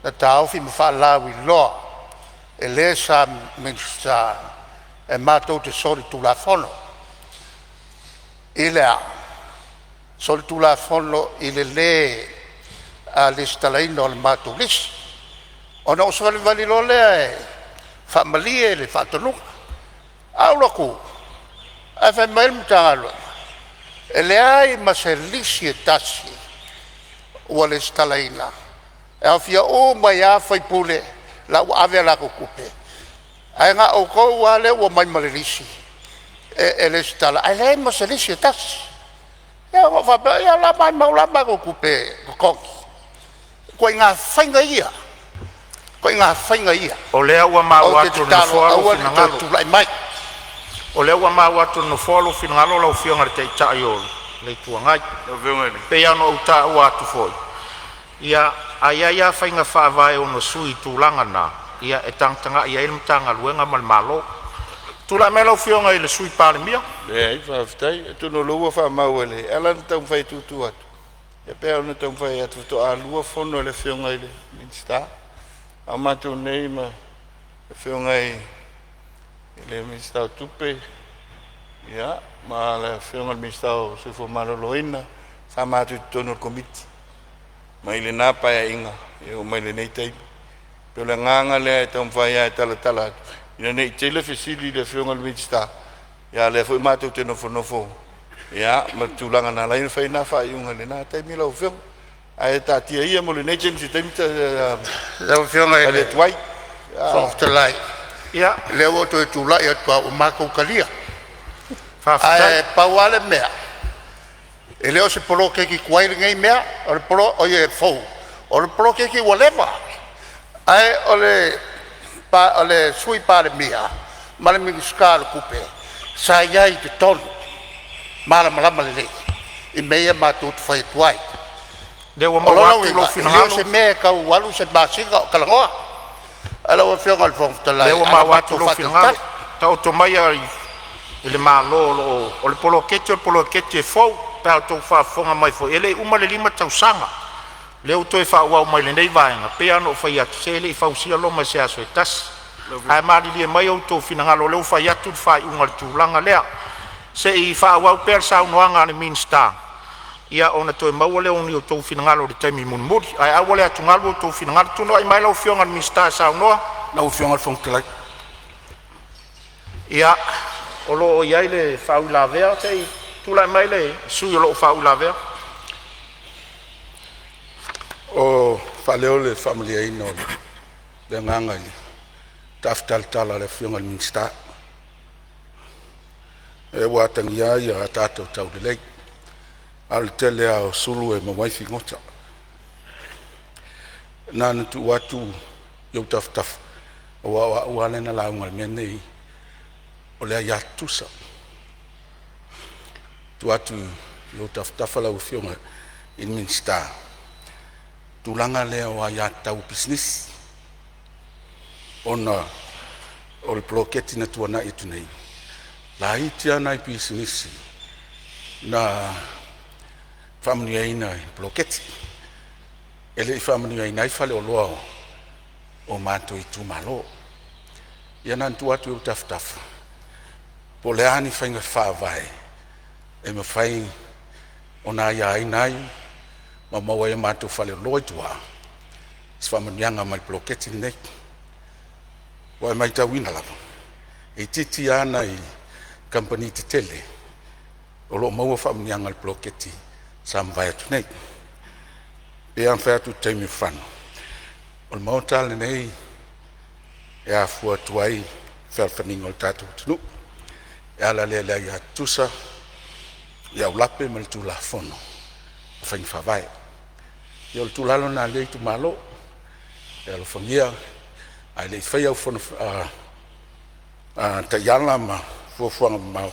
na taofi ma faalauiloa e le sa Minisita e matou te solitulafono. I le a? Solitulafono i le lē lesitalaina o le matou lisi. Ona ou savalivali loa lea e faamalie le faatonuga. Ae ou alu atu ae fai mai le Matagaluega, e leai ma se lisi e tasi ua resitalaina, e aofia uma ai lava sui usufono la ua ave a latou tupe, ae na o outou lava lea ua omai ma le lisi e resitala ae leai ma se lisi e tasi. Ia ona ou faapea lea, ia o le a maumau la matou tupe totogi? O ituaiga faiga ia, o ituaiga faiga ia O lea ua ou maua te atu e le tatalo Nofoa lou aua ne i toe finagalo. tulai mai. O lea ua maua atu e le Nofoa lou finagalo lau Afioga i le Taitai o le Itu Agai. E pei lava ona ou taua atu foi, ia, a i ai lava faiga faavae e ono sui i tulaga na, ia e tagatagai i ai le Matagaluega ma le Malo. Tulai mai lau Afioga i le Sui Palemia. Leai, faafetai. Atonu o lea ua faamau e le… E ala ona taumafai e tuutuu atu, ia pei lava ona taumafai atu faatoa lua fono a le Afioga i le Minisita, a o matou nei ma le Afioga i le Minisita o Tupe ma le Afioga i le Minisita o le Soifua Maloloina sa matou i totonu o le Komiti mai lena Paeaiga e oo mai lenei taimi. E pei o le agaga lea e taumafai lava e talatala atu ina ne i tele fesili i le Afioga i le Minisita, a o lea foi matou te nofonofo ma le tulaga na ala ai ona fai na faaiuga i lena taimi lau Afioga. Ae taatia ia mo lenei taimi i se taimi Lau Afioga i tali le atu ai. Fofoga Fetalai, Ia, lea ua ou toe tulai atu lava ua matou talia. faafetai. Ae pau lava le mea, e le o se poloketi tuai lenei mea, o le e fou, o le poloketi ua leva. Ae o le le Sui Palemia ma le Minisita o Tupe sa i ai i totonu, malamalama lelei i mea ia matou te fai atu ai. Lea ua O maua lona atu lou uiga e le o finagalo. se mea e tau alu se masina o talanoa. Ae lau Afioga i le Fofoga Lea Fetalai, ua a na maua atu matou lou finagalo. faatalitali. Taoto maia i le Malo o lo o… o le poloketi o le poloketi e fou pe a outou faafofoga mai foi, e le i uma le 5 tausaga. Lea ua toe faaauau mai i lenei vaega, e pei lava ona ou fai atu, se e le i fausia Roma i se aso se tasi. Ae malilie mai outou finagalo o lea ua fai atu le faaiuga i le tulaga lea. Se i faaauau pea le saunoaga a le Minisita, ia ona toe maua lea o ni outou finagalo i le taimi mulimuli. Ae aua le atugalu outou finagalo. Tulai mai lau Afioga i le Minisita e saunoa. Lau Afioga i le Fofoga Fetalai. Ia, o lo o i ai le faauilavea. Se i tulai mai le sui usufono o lo o faauilavea. O faaleo le faamalieina o le agaga i le taafitalatala a le Afioga i le Minisita, e ua atagia ai a tatou taulelei, a o le tele lava o sulu e maua ai figota. Na ona tuu atu i ou tafatafa aua o au lava lea na lauga i le mea lenei o le aia tutusa. Tuu atu i ou tafatafa lau Afioga i le Minisita, tulaga lea o aiatatau a pisinisi ona o le poloketi na tuanai atu nei, laiti a nai pisinisi na faamanuiaina i le poloketi. E le i faamanuiaina ai faleoloa o matou itumalo. Ia na ona tuu atu i ou tafatafa po o le a ni faiga faavae e mafai ona aiaina ai ma maua ai e matou faleoloa i tua se faamanuiaga mai le poloketi lenei. Ua e matauina lava, e itiiti lava nai kamupani tetele o lo o maua faamanuiaga i le poloketi sa mavae atu nei. E pei lava ona fai atu i le taimi ua fano, o le maota lenei e afua atu ai fealofaniga o le tatou atunuu e ala lea i le aia tutusa i aulape ma le Tulafono o Faiga Faavae. Ia o le tuualalo lena a lenei itumalo, ia alofagia ae le i faia au taiala ma fuafuaga mamao,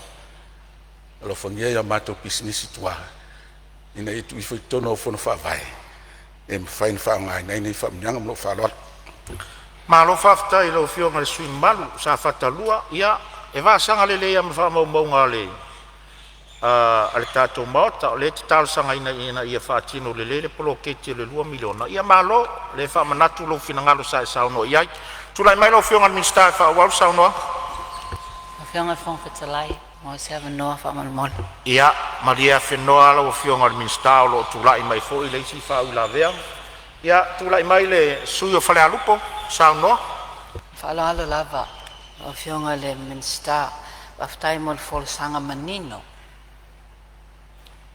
alofagia a matou pisinisi i tua ina ia tuu ifo i totonu o au fono faavae e mafai ona faaaogaina ai nei faamanuiaga. Ma lou faaaloalo. Malo faafetai i lau Afioga i le sui usufono mamalu o Safata 2. Ia, e vasaga lelei lava ma faamaumauga a le tatou Maota, o lea e te talosagaina ina ia faatino lelei le poloketi o le $2 miliona. Ia malo, o lea e faamanatu lou finagalo sa e saunoa i ai. Tulai mai lau Afioga i le Minisita e faaauau le saunoaga. Lau Afioga i le Fofoga Fetalai pe maua se avanoa faamolemole. Ia malie afenoa lau Afioga i le Minisita o lo o tulai mai foi le isi faauilavea. Ia tulai mai le sui usufono mo Falealupo e saunoa. Faaaloalo lava lau Afioga i le Minisita, faafetai mo le folasaga manino.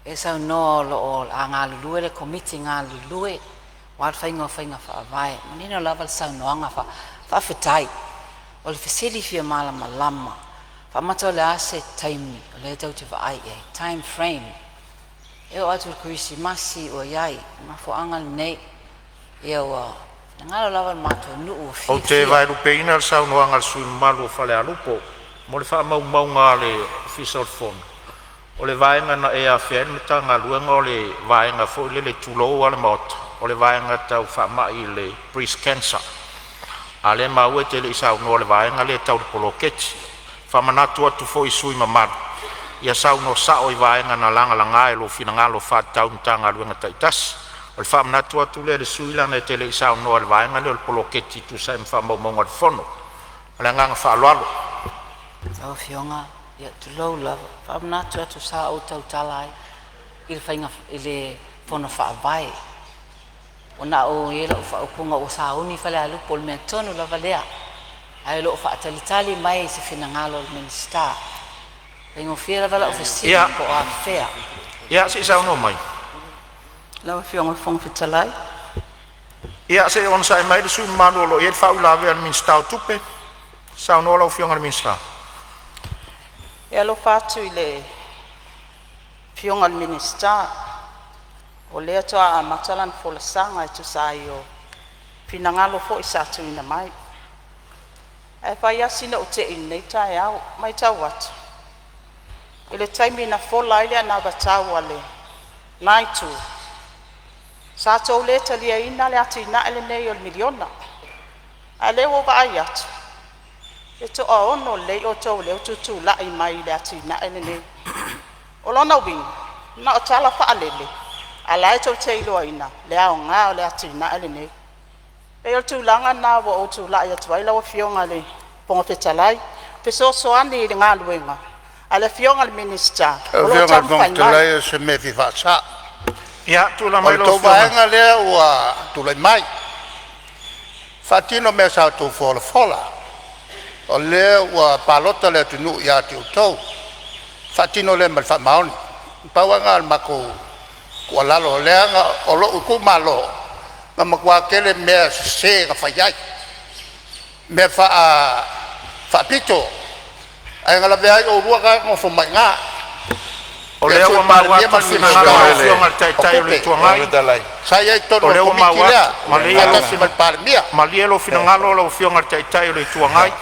E saunoa o lo o le a galulue le Komiti galulue aua le faiga o faiga faavae. E manino lava le saunoaga, faafetai. O le fesili fia malamalama, faamata o le a se taimi o lea tou te vaai i ai, time frame? E oo atu i le Kerisimasi ua i ai. O le mafuaaga lenei, ia ua finagalo lava le matou nuu ua Ou te fiafia. vaelupeina le saunoaga a le sui usufono mamalu o Falealupo mo le faamaumauga a le Ofisa o le Fono, o le vaega na e afea ai le Matagaluega o le vaega foi lele tulou lava le Maota, o le vaega tau faamai le breast cancer. A o lea e maua e te le i saunoa i le vaega lea tau le poloketi. E faamanatu atu foi i sui usufono mamalu, ia saunoa sao i vaega na lagalaga i lou finagalo faatatau i Matagaluega taitasi. O le faamanatu atu lea i le sui usufono leaga e te le i saunoa i le vaega lea o le poloketi e tusa ai ma faamaumauga a le Fono. Ma le agaga faaaloalo. Lau Afioga, ia tulou lava, faamanatu atu sa ou tautala ai i le faiga i le fono faavae. Ona o i ai lau faaupuga ua sauni Falealupo o le mea tonu lava lea, ae o lo o faatalitali mai se finagalo o le Minisita. E faigofie lava lau fesili po o afea. Ia se i saunoa mai. Lau Afioga i le Fofoga Fetalai. Ia se i onosai mai le sui usufono mamalu o lo o i ai le faauilavea a le Minisita o Tupe. Saunoa lau Afioga i le Minisita. E alofa atu i le Afioga i le Minisita, o lea faatoa amata lana folasaga e tusa ai o finagalo foi sa tuuina mai. Ae fai lava sina ou tei i lenei taeao. E matau atu i le taimi na fola ai le anavatau a lena itu, sa outou le taliaina le atinae lenei o le miliona. A o lea ua ou vaai atu e toaono lelei outou o lea ua tutulai mai i le atinae lenei. O lona uiga na o tala faalele, a o la e tou te iloaina le aoga o le atinae lenei. E pei o le tulaga lena ua ou tulai atu ai lau Afioga i le Fofoga Fetalai, e fesoasoani i le galuega a le Afioga i le Minisita Lau o lo o Afioga i le Fofoga taumafai mai. Fetalai o se mea e fia faasa'o. Ia, tulai O mai le lau tou Afioga. vaega lea ua tulai mai, faatino mea sa outou folafola, o lea ua palota le atunuu ia te outou, faatino lea ma le faamaoni. Na pau lava lena o le matou tuualalo, leaga o lou itumalo na matua tele mea sese na fai ai, mea faapito, ae na lavea ai oulua na e nonofo mai i ina, O le lea Sui ua maua Palemia atu ma le le finagalo o Minisita lau Ioe, Afioga i le o Taitai o le Tupe. Itu Agai. Sa i ai i totonu O o le lea ua komiti maua lea atu, malie lou faatasi ma le Palemia. malie lou finagalo lau Afioga i le Taitai o le Itu Agai.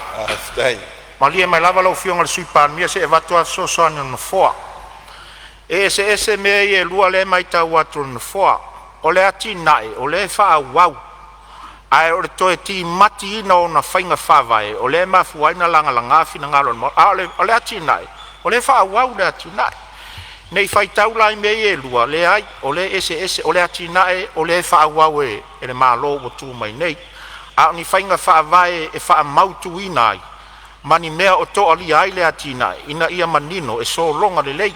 Malie mai lava lau Afioga i le Sui Palemia se i avatu a le fesoasoani a le Nofoa. E eseese mea ia e lua lea e matau atu e le Nofoa. O le atinae o lea e faaauau, ae o le toe timatiina o ona faiga faavae o lea e mafua ai ona lagalaga finagalo o le Maota. A o le atinae, o lea e faaauau le atinae. Ne i faitau la i mea ia e lua, leai o lea e eseese. O le atinae o lea e faaauau e le Malo ua tu mai nei, a o ni faiga faavae e faamautuina ai ma ni mea o toalia ai le atinae ina ia manino e sologa lelei.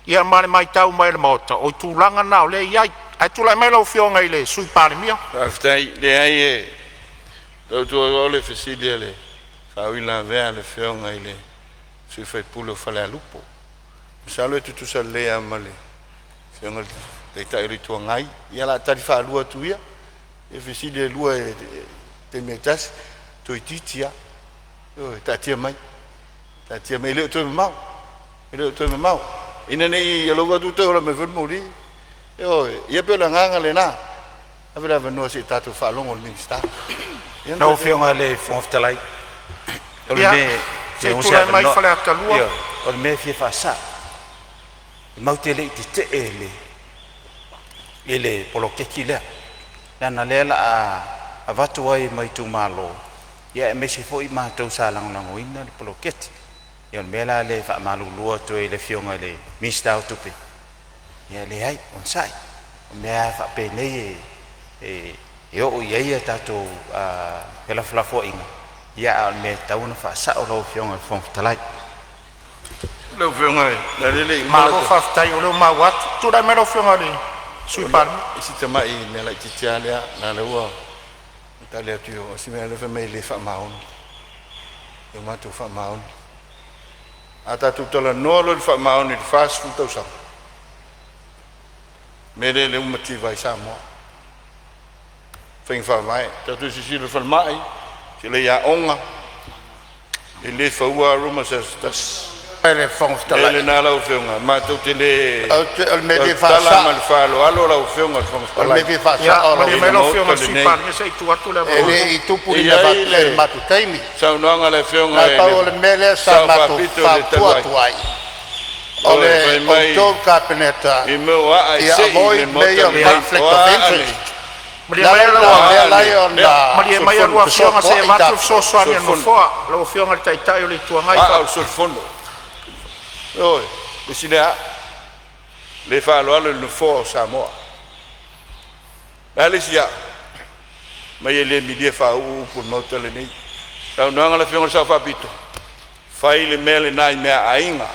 Ia ma le matau mai a le Maota, o tulaga na o lea e i ai. Ae tulai mai lau Afioga i le Sui Palemia. Faafetai. Leai e tautua le fesili a le faauilavea a le afioga i le sui usufono o Falealupo. Masalo e tutusa lelei lava ma le afioga i le Taitai o le Itu Agai. Ia o le a tali faalua atu ia i fesili e lua i le taimi e tasi, toeitiiti lava. Ioe, taatia mai, taatia mai e le o toe mamao, e le o toe mamao. Ina ne i alu atu toe ola mai foi le moli. Ioe, ia pei o le agaga lena, ave le avanoa se i tatou faalogo i le Minisita. Ia ona Lau faapea Afioga i le Fofoga Fetalai, o le Ia, mea se e fia i maua se tulai mai avanoa. Faleata 2. Ioe, o le mea e fia faasa'o, e matou te le i tete'e i le poloketi lea, leaga o lea o le a avatu ai ma itumalo aemaise foi matou sa lagolagoina le poloketi. Ia o le mea la lea e faamalulu atu ai i le Afioga i le Minisita o Tupe, ia leai, onosai. O mea a faapenei e oo i ai a tatou felafolafoaiga, a o le mea e tatau ona faasa'o lau Afioga i le Fofoga Fetalai. lea, lau afioga, leaga o lea e le i uma Malo lau faafetai o lea ua maua atu. Tulai mai lau Afioga i le Sui Palemia. Si tamai mea laitiiti lava lea, leaga o lea ua tali atu i o, o si mea lea fai mai e le faamaoni, e matou faamaoni. A tatou talanoa loa i le faamaoni i le 40 tausaga, o le mea lea ua mativa ai Samoa, faiga faavae. Tatou silasila i le falemai, silasila i aoga, e le fauina lava Roma i se aso se tasi. Le Fofoga O le mea Fetalai, lena lau Afioga, matou te le o le mea e fia tautala ma faasa'o, le faaaloalo lau Afioga i le Fofoga o le mea Fetalai e fia Ia faasa'o lau malie i le mai Afioga, lau Afioga Maota i le Sui lenei. Palemia se i tuu atu le e avanoa. le i tupu E ni i mea ai faapea i le le matou taimi. saunoaga a le Na Afioga o le i pau le o le mea lea sa Sao matou Faapito i le fautua talu ai, atu ai, o ioe, fai le mai outou Kapeneta i mea o aa e ia sei i avoid le mea Maota ia o lenei, Ia o conflict of a aa interest. nei, O malie le maia ala lau o lena o a lea e aa ala nei, ai lea, ona malie maia solifono, lua afioga se i fesoasoa'i avatu le tatou. fesoasoani a le solifono, Nofoa. Lau Afioga i le Taitai o le Itu Agai. aa o le solifono. Ioe, le isi lea aa, le faaaloalo i le Nofoa o Samoa. O le a le isi aa? Fai mai e le milia faauu upu o le Maota lenei. Saunoaga a le Afioga i le Sao Faapito, fai le mea lena i meaaiga,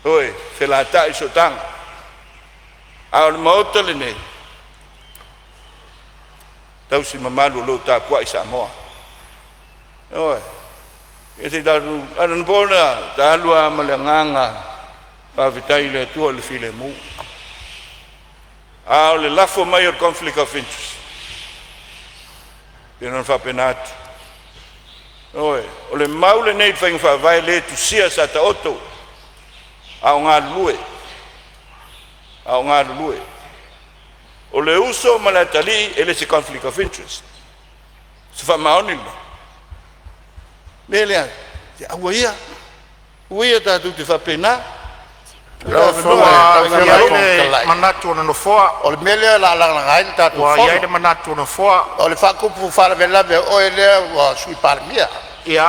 ioe, felatai i sootaga. A o le Maota lenei, tausi mamalu o lo o tapuai Samoa. Ioe, anapo na ta alu lava ma le agaga faafetai i le Atua i le filemu, a o le lafo mai o le conflict of interest, e pei ona faapena atu. Ioe, o le mau lenei i faiga faavae le tusia sa taoto a o galulue, a o galulue. O le uso ma le atalii e le se conflict of interest. Se faamaoni lena. O le mea lea, se aua ia, aua ia tatou te faapena. Ua i ai le manatu o le Nofoa. O le mea lea o le a lagalaga ai le tatou Ua i ai fono. le manatu o le Nofoa. O le faatupu faalavelave o oe lea ua Sui Palemia.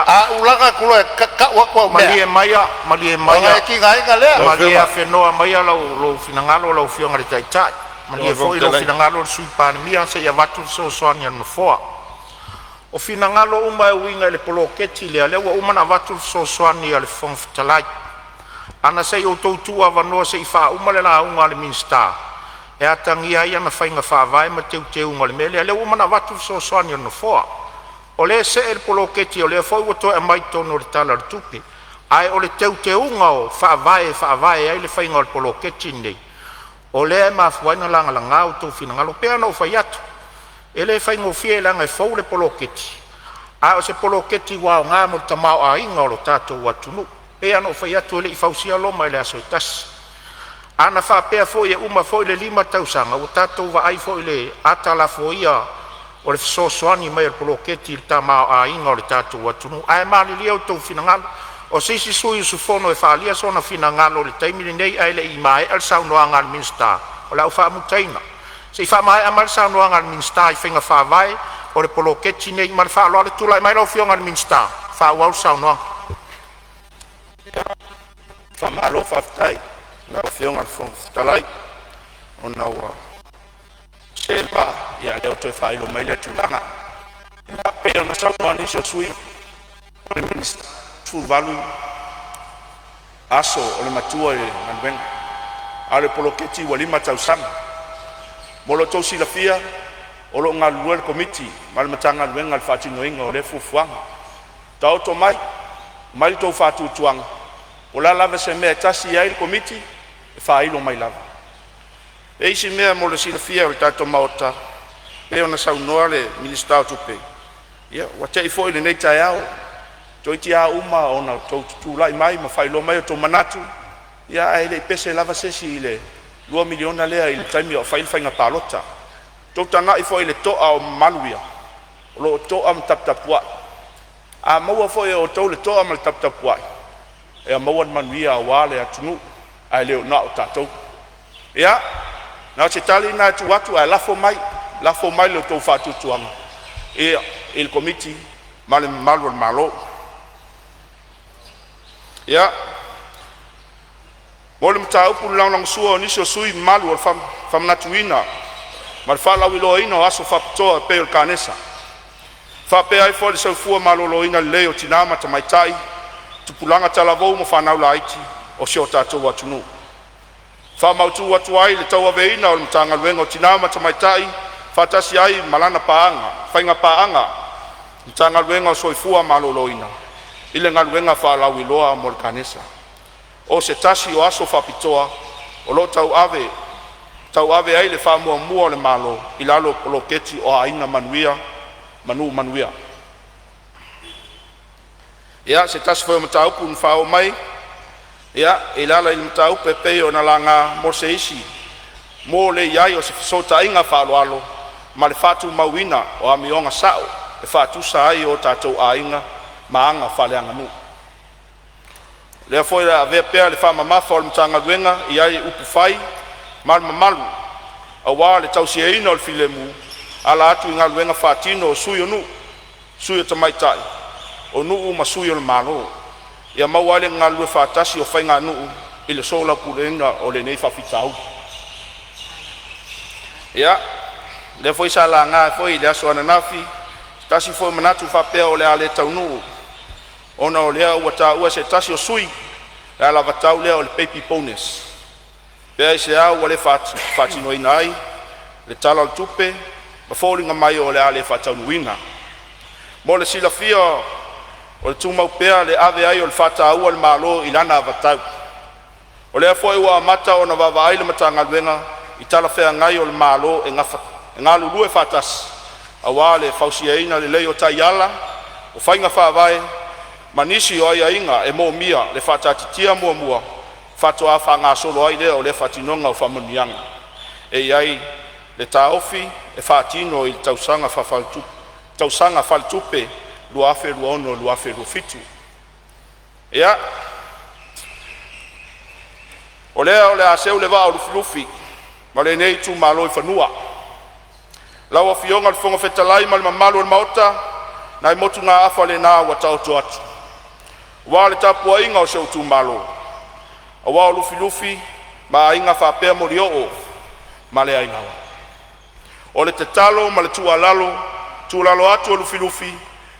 A ou laga atu loa e tau atu au mea, Malie maia, malie ona maia. e tigaina lea. Malie afenoa maia lou finagalo lau Afioga i le Taitai. Malie foi lou finagalo le Sui Palemia se i avatu le fesoasoani a le Nofoa. O finagalo uma e uiga i le poloketi lea, lea ua uma ona avatu le fesoasoani a le Fofoga Fetalai. Ana se i outou tuuavanoa se i faauma le lauga a le Minisita e atagia ai ana faiga faavae ma teuteuga o le mea lea, lea ua uma ona avatu le fesoasoani a le Nofoa. O lea e see le poloketi o lea foi ua toe aumai totonu o le Tala o le Tupe, ae o le teuteuga o faavae e faavae ai le faiga o le poloketi lenei, o lea e mafua ai ona lagalaga outou finagalo. E pei ona ou fai atu, e le faigofie leaga e fou le poloketi, a o se poloketi ua aoga mo le tamaoaiga o le tatou atunuu. E pei lava ona ou fai atu, e le i fausia Roma i le aso e tasi. Ana faapea foi e uma foi le 5 tausaga, ua tatou vaai foi i le ata lafoia o le fesoasoani mai o le poloketi i le tamaoaiga o le tatou atunuu. Ae malilie outou finagalo, o se isi sui usufono e faaalia sona finagalo i le taimi lenei ae le i maea le saunoaga a le Minisita, o le a ou faamutaina. Se i faamaea mai le saunoaga a le Minisita i faiga faavae o le poloketi lenei. Ma le faaaloalo, tulai mai lau Afioga i le Minisita e faaauau le saunoaga. Faamalo faafetai i lau Afioga i le Fofoga Fetalai ona ua se le vaa, a o lea ua toe faailo mai lea tulaga. Ia, pei ona saunoa nisi o sui usufono, o le Minisita, 18 aso o le matua i le galuega, a o le poloketi ua 5 tausaga. Mo lo outou silafia, o lo o galulue le Komiti ma le Matagaluega i le faatinoina o lea fuafuaga. Taoto mai, aumai lo outou faatuatuaga, po o le a lava se mea e tasi i ai le Komiti, e faailo mai lava. E i ai isi mea mo le silafia e le tatou Maota, pei ona saunoa le Minisita o Tupe, ia ua tea foi lenei taeao, toeitiiti lava uma ona outou tutulai mai ma faailoa mai outou manatu, ae le i pese lava se isi i le $2 miliona lea i le taimi a o fai le faiga palota. Ua outou tagai foi i le toa o mamalu ia, o lo o toa ma taputapuai. A maua foi e outou le toa ma le taputapuai, e maua le manuia aua le atunuu ae le na o tatou. Ia, na o se tali lena e tuu atu ae lafo mai, lafo mai lo outou faatuatuaga i le Komiti ma le mamalu o le Malo. Ia, mo le mataupu i le lagolagosua o nisi o sui usufono mamalu i le faamanatuina ma le faalauiloaina o aso faapitoa e pei o le Kanesa, faapea ai foi le soifua maloloina lelei o tina ma tamaitai, tupulaga talavou ma fanau laiti o si o tatou atunuu. Faamautu atu ai le tauaveina o le Matagaluega o Tina ma Tamaitai faatasi ai ma lana faiga paaga Matagaluega o le Soifua Maloloina i le galuega faalauiloa mo le Kanesa. O se tasi o aso faapitoa o lo o tauave ai le faamuamua a le Malo i lalo o le Poloketi o Aiga Manuia ma Nuu Manuia. Ia, se tasi foi o mataupu na faaoo mai e ala i mataupu e pei ona laga mo se isi mo le i ai o se fesootaiga faaaloalo ma le faatumauina o amioga sao e faatusa ai o tatou aiga ma aga faaleaganuu. O lea foi o le a avea pea le faamamafa o le Matagaluega i ai upufai ma le mamalu aua le tausiaina o le filemu e ala atu i galuega faatino a sui o nuu, sui tamaitai o nuu ma sui o le malo, ia maua ai le galulue faatasi o faiganuu i le soalaupuleina o lenei faafitauli. Ia, lea foi sa laga foi i le aso ananafi se tasi foi o manatu faapea o le a le taunuu ona o lea ua taua e se tasi o sui usufono le alavatau lea o le Baby Bonus. Pe aisea ua le faatinoina ai i le Tala o le Tupe ma foliga mai o le a le faataunuuina. Mo le silafia, o lo o tumau pea le ave ai o le faataua a le Malo i lana anavatau. O lea foi ua amata ona vaavaai le Matagaluega i talafeagai o le Malo e galulue faatasi aua le fausiaina lelei o taiala, o faiga faavae ma nisi o aiaiga e moomia le faataatitia muamua faatoa faagasolo ai lea o le faatinoga o faamanuiaga. E i ai le taofi e faatino i le tausaga faaletupe Tausaga Faaletupe 2026/2027. Ia, o lea o le a seu le vaa o Lufilufi ma lenei itumalo i fanua. Lau Afioga i le Fofoga Fetalai ma le mamalu o le Maota, nai motugaafa lena ua taoto atu aua le tapuaiga a si ou itumalo, aua o Lufilufi ma Aiga faapea Molioo ma le Aigaoa. O le tatalo ma le tuualalo, tuualalo atu a Lufilufi,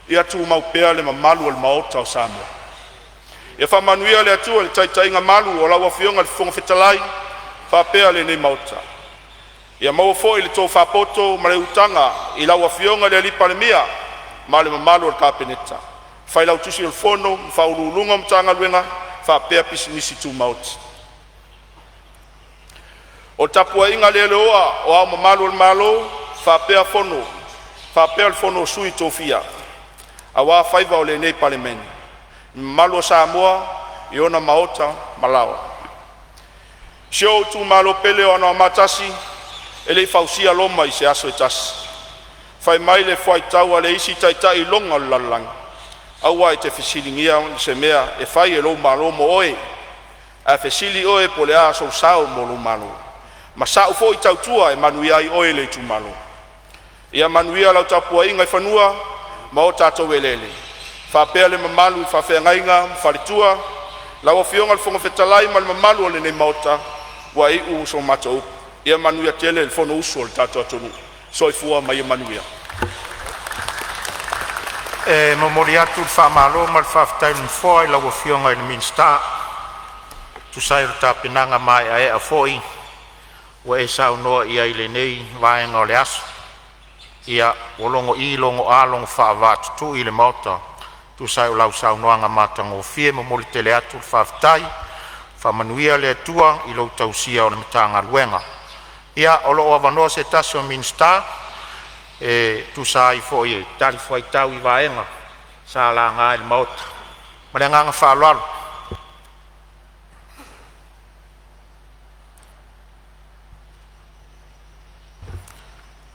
ia tumau pea le mamalu o le Maota o Samoa. Ia faamanuia le Atua i le taitaiga malu a lau Afioga i le Fofoga Fetalai faapea lenei Maota. Ia maua foi le tofa poto ma le utaga i lau Afioga i le Palemia ma le mamalu o le Kapeneta, Failautusi o le Fono ma Faauluuluga o Matagaluega faapea Pisinisi Tumaoti. O le tapuaiga le leoa a O Ao Mamalu o le Malo faapea le Fono a Sui Tofia aua faiva o lenei Palemene, le mamalu o Samoa i ona maota ma laoa. Si ou itumalo pele o Anoamaa 1, e le i fausia Roma i se aso se tasi. Fai mai le fuaitau a le isi taitai iloga o le lalolagi, “Aua e te fesiligia se mea e fai e lou malo mo oe, ae fesili oe po o le a sou sao mo lou malo.” Ma sa'u foi tautua e manuia ai oe le itumalo. Ia manuia lau tapuaiga i fanua ma o tatou eleele, faapea le mamalu i faafeagaiga ma faletua. Lau Afioga i le Fofoga Fetalai ma le mamalu o lenei Maota, ua iu so matou upu. Ia manuia tele le fonousu a lo tatou atunuu. Soifua ma ia manuia. E momoli atu le faamalo ma le faafetai a le Nofoa i lau Afioga i le Minisita e tusa ai o le tapenaga maeaea foi ua e saunoa i ai i lenei vaega o le aso. Ia, ua logo'i, logo'a, logo faavaatutui le Maota e tusa ai o lau saunoaga matagofie. E momoli tele atu le faafetai, faamanuia le Atua i lou tausia o le Matagaluega. Ia, o lo o avanoa se tasi o Minisita e tusa ai foi e talifuaitau i vaega sa laga e le Maota. Ma le agaga faaaloalo.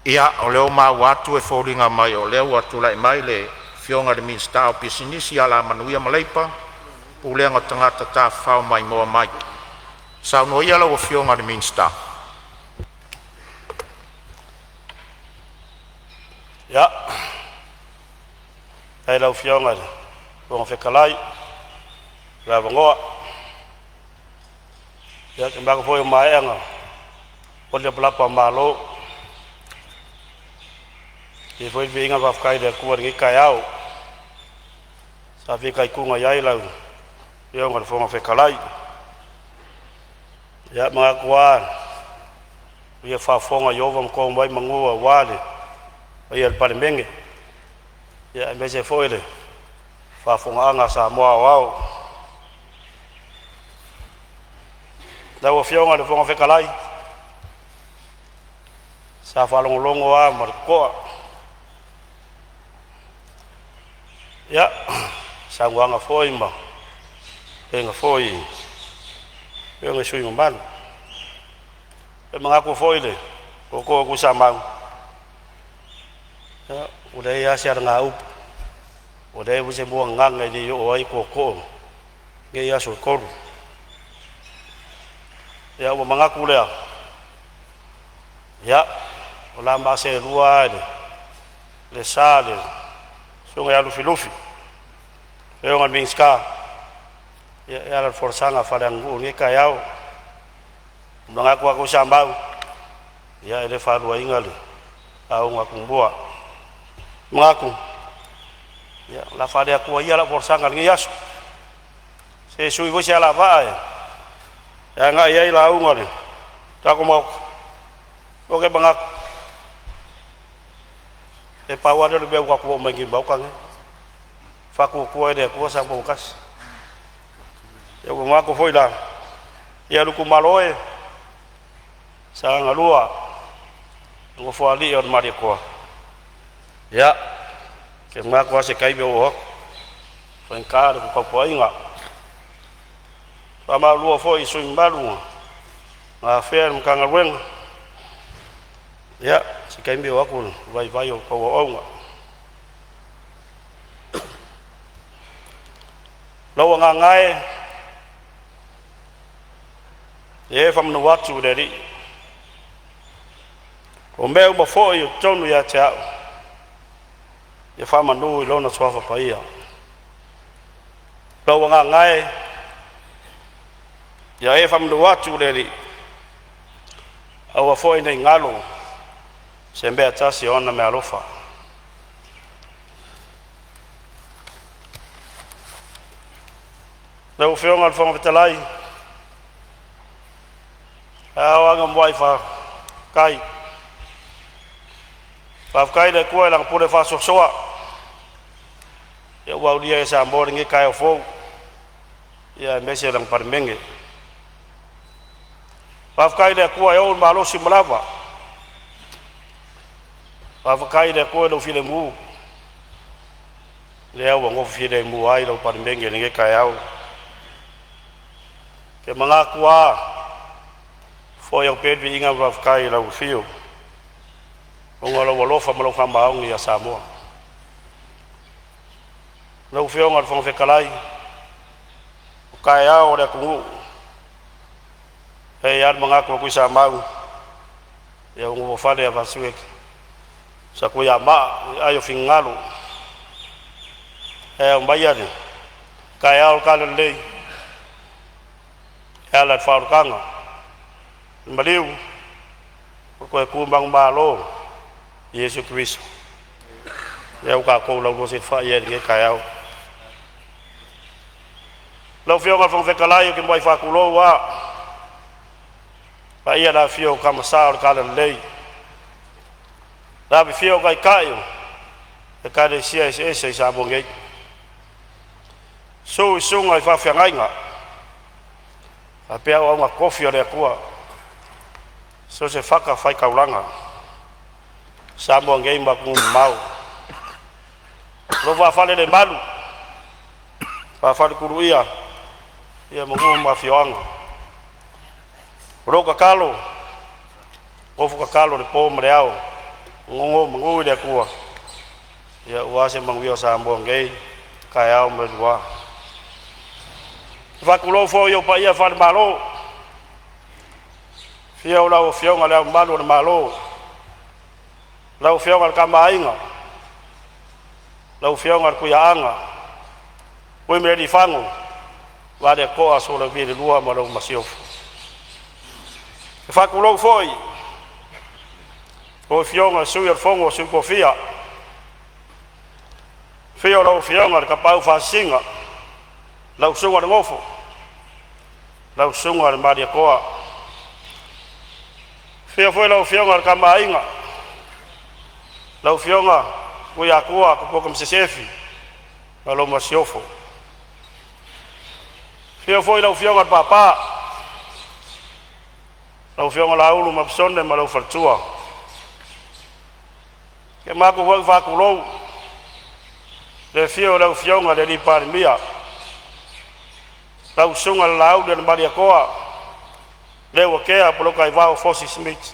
Ia, o lea ua maua atu e foliga mai o lea ua tulai mai le Afioga i le Minisita o Pisinisi, Alamanuia ma Leipa, Pulega o Tagata Tafafao Maimoa Mai. Saunoa ia lau Afioga i le Minisita. Ia, faafetai i lau Afioga i le Fofoga Fetalai mo le avanoa. Ia, ou te manatu foi ua maea ona foli lapalapa o malo e avatu ai foi le viiga ma le faafetai i le Atua i lenei taeao sa fitaituga ai lau Afioga i le Fofoga Fetalai. Ia, e manatu lava ua ia faafofoga Ieova ma tono mai manu aua le paia o le Palemene, aemaise foi le faafofogaaga a Samoa aoao. Lau Afioga i le Fofoga Fetalai, sa faalogologo lava ma le totoa i saunoaga foi ma tuleiga foi a Afioga i sui usufono mamalu. E manatu foi i le tootoo o Tuisamau, ia, ua leai lava se alagaupu, ua leai foi se muagagana e le i oo i ai tootoo i nei aso e tolu. Ia ua manatu lea, ia, o le a ma seelua lava i le sa o le susuga ia Lufilufi, le Afioga i le Minisita e ala i le folasaga faaleaganuu i lenei taeao. Ua manatu lava Tuisamau, ia e le faaluaina le lauga a Tumua. Ua manatu, ia, o le a faale-Atua ia lau folasaga i lenei aso, se i sui foi se alavaa e agai ai lauga a le tatou Maota. Ou te manatu, e pau lava lea o le mea ua tatou omai ai nei i le Maota lenei, Faatuatua i le Atua Samoa ua Tasi. Ia ua manatu foi la, ia lou itumalo e, Sagaga 2, le Nofoalii o le Malietoa, ia, ou te manatu lava o se taimi ou oo atu, e faigata le tapuaiga. E faamalulu atu foi i sui usufono mamalu na afea e le Matagaluega, ia, o se taimi oo atu le vaivai o la outou auauna. Lou agaga e, ia e faamanu atu i le Alii, o mea uma foi o totonu ia te au, ia faamanu i Lona Suafa Paia. Lou agaga e, ia e faamanu atu i le Alii, aua foi ne i galo se mea e tasi o ana meaalofa. Lau Afioga i le Fofoga Fetalai, e ao lava ona muai faafetai, faafetai i le Atua i Lana pule faasoasoa ua aulia ai e Samoa lenei taeao fou, aemaise lana Palemene. Faafetai i le Atua e ou le malosi uma lava. Faafetai i le Atua i lou filemu, lea ua nofo filemu ai lau Palemene i lenei taeao. Ou te manatu lava, foi atu pea le viiga ma le faafetai i lau afio ona o lou alofa ma lou faamaoni ia Samoa. Lau Afioga i le Fofoga Fetalai, o taeao o le atunuu, e i ai lava le manatu o Tuisamau, ia ua nofofale le Satuiamaa i aai o finagalo, ae aumaia le taeao o le talalelei e ala i le faaolataga, le maliu ua toe tu manumalo i Iesu Keriso lea ua tatou lauluaseefai ai i lenei taeao. Lau Afioga i le Fofoga Fetalai, ou te muai faatulou lava i le paia i le afifio o Tama Sa o le Talalelei, le afifio o Taitai o Ekalesia eseese i Samoa nei, susu i susuga i faafeagaiga faapea auauna totofi a le Atua i so o se fatafaitaulaga i Samoa nei ma atunuu e mamao. O lo o faafailelemalu faafaletuluia ma nuu ma afioaga. O lou tatalo, nofo tatalo i le po ma le ao, nonomanu i le Atua aua se manuia o Samoa nei, taeao ma le lua. E faatulou foi i ou paia faale-Malo, afio lau Afioga i Le Ao Mamalu o le Malo, lau Afioga i le Tama a Aiga, lau Afioga i le Tuiaana Tuimalealiifano Vaaletoa Sualauvi II ma lau Masiofo. E faatulou foi i lau Afioga i le Sui o le Fono a Sui Tofia, afio lau Afioga i le Tapaau Faasisina, lau Susuga i le Nofo, lau Susuga i le Malietoa. Afio foi lau Afioga i le Tama a Aiga, lau Afioga Tuiatua Tupua Sefo ma lau Masiofo. Afio foi lau Afioga i le Papa, lau Afioga Laaulu ma Sone ma lou faletua. Ia matou foi faatulou i le afio o lau Afioga i le Palemia, lau Susuga i le Laauli na Malietoa Leuatea Polataivao Fosi Smith.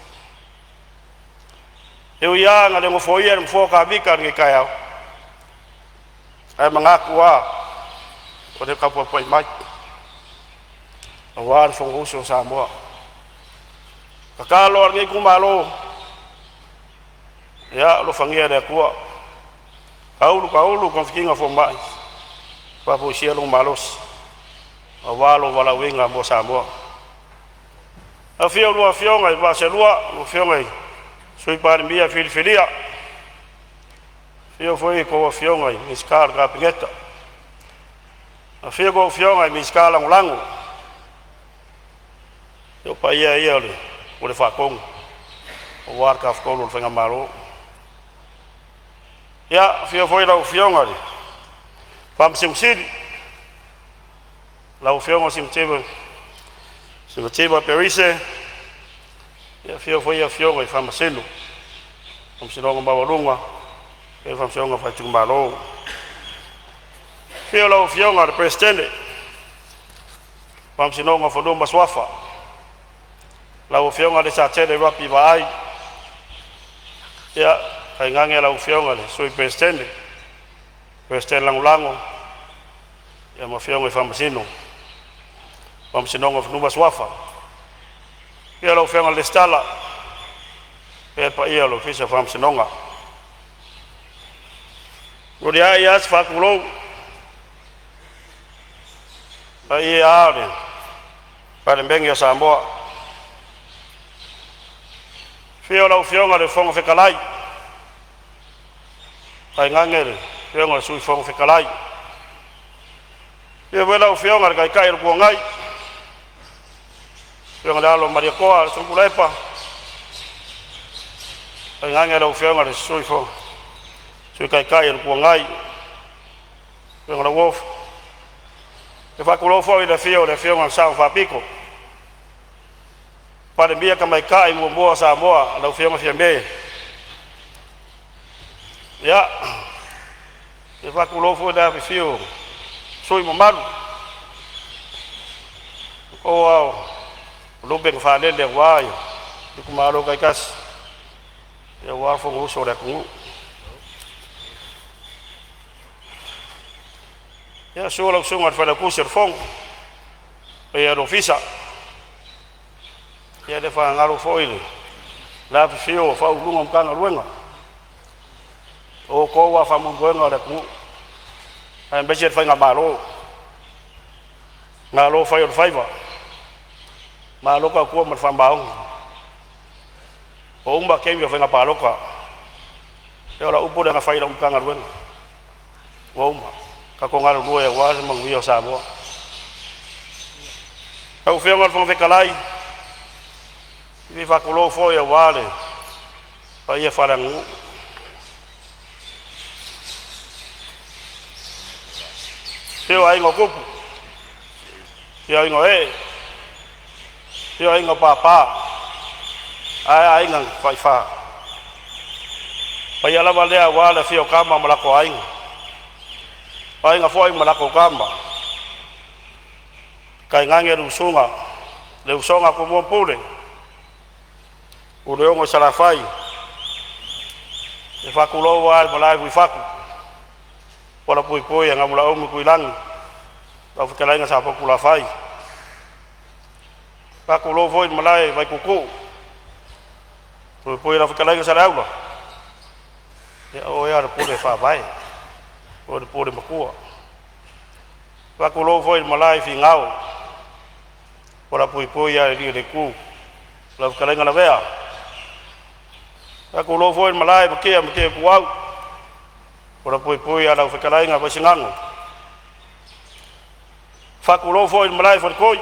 E ui lava ina le nofoia le nofoa o Tavita i lenei taeao, ae manatu lava o lo o tapuai mai aua le Fonousu a Samoa. O le tatalo a lenei itumalo, ia alofagia e le Atua, taulu taulu togafitiga a fomai, faafoisia lou malosi aua lou valaauina mo Samoa. Afio a oulua Afioga i vaa seelua lau Afioga i le Sui Palemia filifilia, afifio foi a outou Afioga i Minisita o le Kapeneta, afifio a outou Afioga i Minisita Lagolago. O paia ia o le Pule Faatonu aua le Tafatolu o le Faigamalo. Ia, afio foi lau Afioga i le Faamasino Sili, lau Afioga Simativa Simativa Perise, afifio foi Afioga i Faamasino o le Faamasinoga Maualuga faapea le Faamasinoga Faaitumalo. Afio lau Afioga i le Peresetene o Faamasinoga o Fanua ma Suafa, lau Afioga Lesatele Ropy Vaai, ia tainane lau Afioga i le Sui Peresetene, Peresetene Lagolago. Ia ma Afioga i Faamasino, Faamasinoga o Fanua ma Suafa. Afio lau Afioga i le Resitala faapea le paia o le Ofisa o Faamasinoga. Muliai a se faatulou paia o le Palemene o Samoa, afio lau Afioga i le Fofoga Fetalai tainane le Afioga i le Sui Fofoga Fetalai, afio foi lau Afioga i le Taitai o le Itu Agai, afioga i le Alo o Malietoa Tuilaepa tainane lau Afioga i le Sui Taitai o le Itu Agai, afioga Lauofo. E faatulou foi i le afio o le Afioga i le Sao Faapito, Palemia Tamaitai muamua o Samoa, lau Afioga Fiame. Ia, e faatulou foi i le afifio o sui usufono mamalu o lupe na faalele aua itumalo taitasi aua le Fonousu a le atunuu. Ia, susu lau Susuga i le Failautusi o le Fono ma le paia o le Ofisa. Ia e le faagalo foi le afifio o Ofisa Sili o Pulega o Matagaluega, o outou lava o faamoemoega o le atunuu aemaise le faigamalo. Malo fai o le faiva, malo tautua ma le faamaoni. Ua uma taimi o faiga palota. Ia o lau upu lea na fai i lau Matagaluega, ua uma. Tatou galulue aua se manuia o Samoa. Lau Afioga i le Fofoga Fetalai, e fia faatulou foi aua le paia faaleaganuu. Afio Aiga o Tupu, afio Aiga o Ee, afio Aiga o Papa, ae a Aiga na Taifa. O le paia lava lea aua le afio o Tama ma latou Aiga, o Aiga foi ma latou Tama, tainane le usuga, le usoga a Tumua ma Pule, Puleono i Salafai. E faatulou lava i le malae i Uifatu, palavapapale a Namulauulu Tuilagi lau fetalaiga Safotulafai. Faatulou foi i le malae i Vaituutuu, puipui lau fetalaiga Saleaula, ia o oe lava o le pule faavae, o oe o le pule matua. Faatulou foi i le malae i Finao, palavapapale a le alii o le itu, lau fetalaiga Lavea. Faatulou foi i le malae i Matia ma Matia Ituau, palavapapale lau fetalaiga Vaisigano. Faatulou foi i le malae i Faletoi,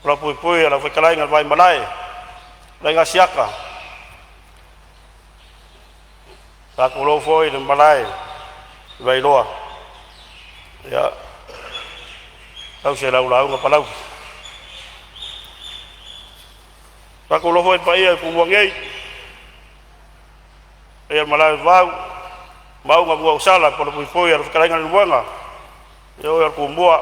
palavapapale lau fetalaiga Vaimalae, fetalaiga Asiata. Faatulou foi i le malae i Vailoa, ia tausi e lau lauga Palauli. Faatulou foi i le paia o Tumua nei, paia o le malae i Vavau, Maauga ma Nuuausala, palavapapale lau fetalaiga Leulumoega, ia oe o le Tumua,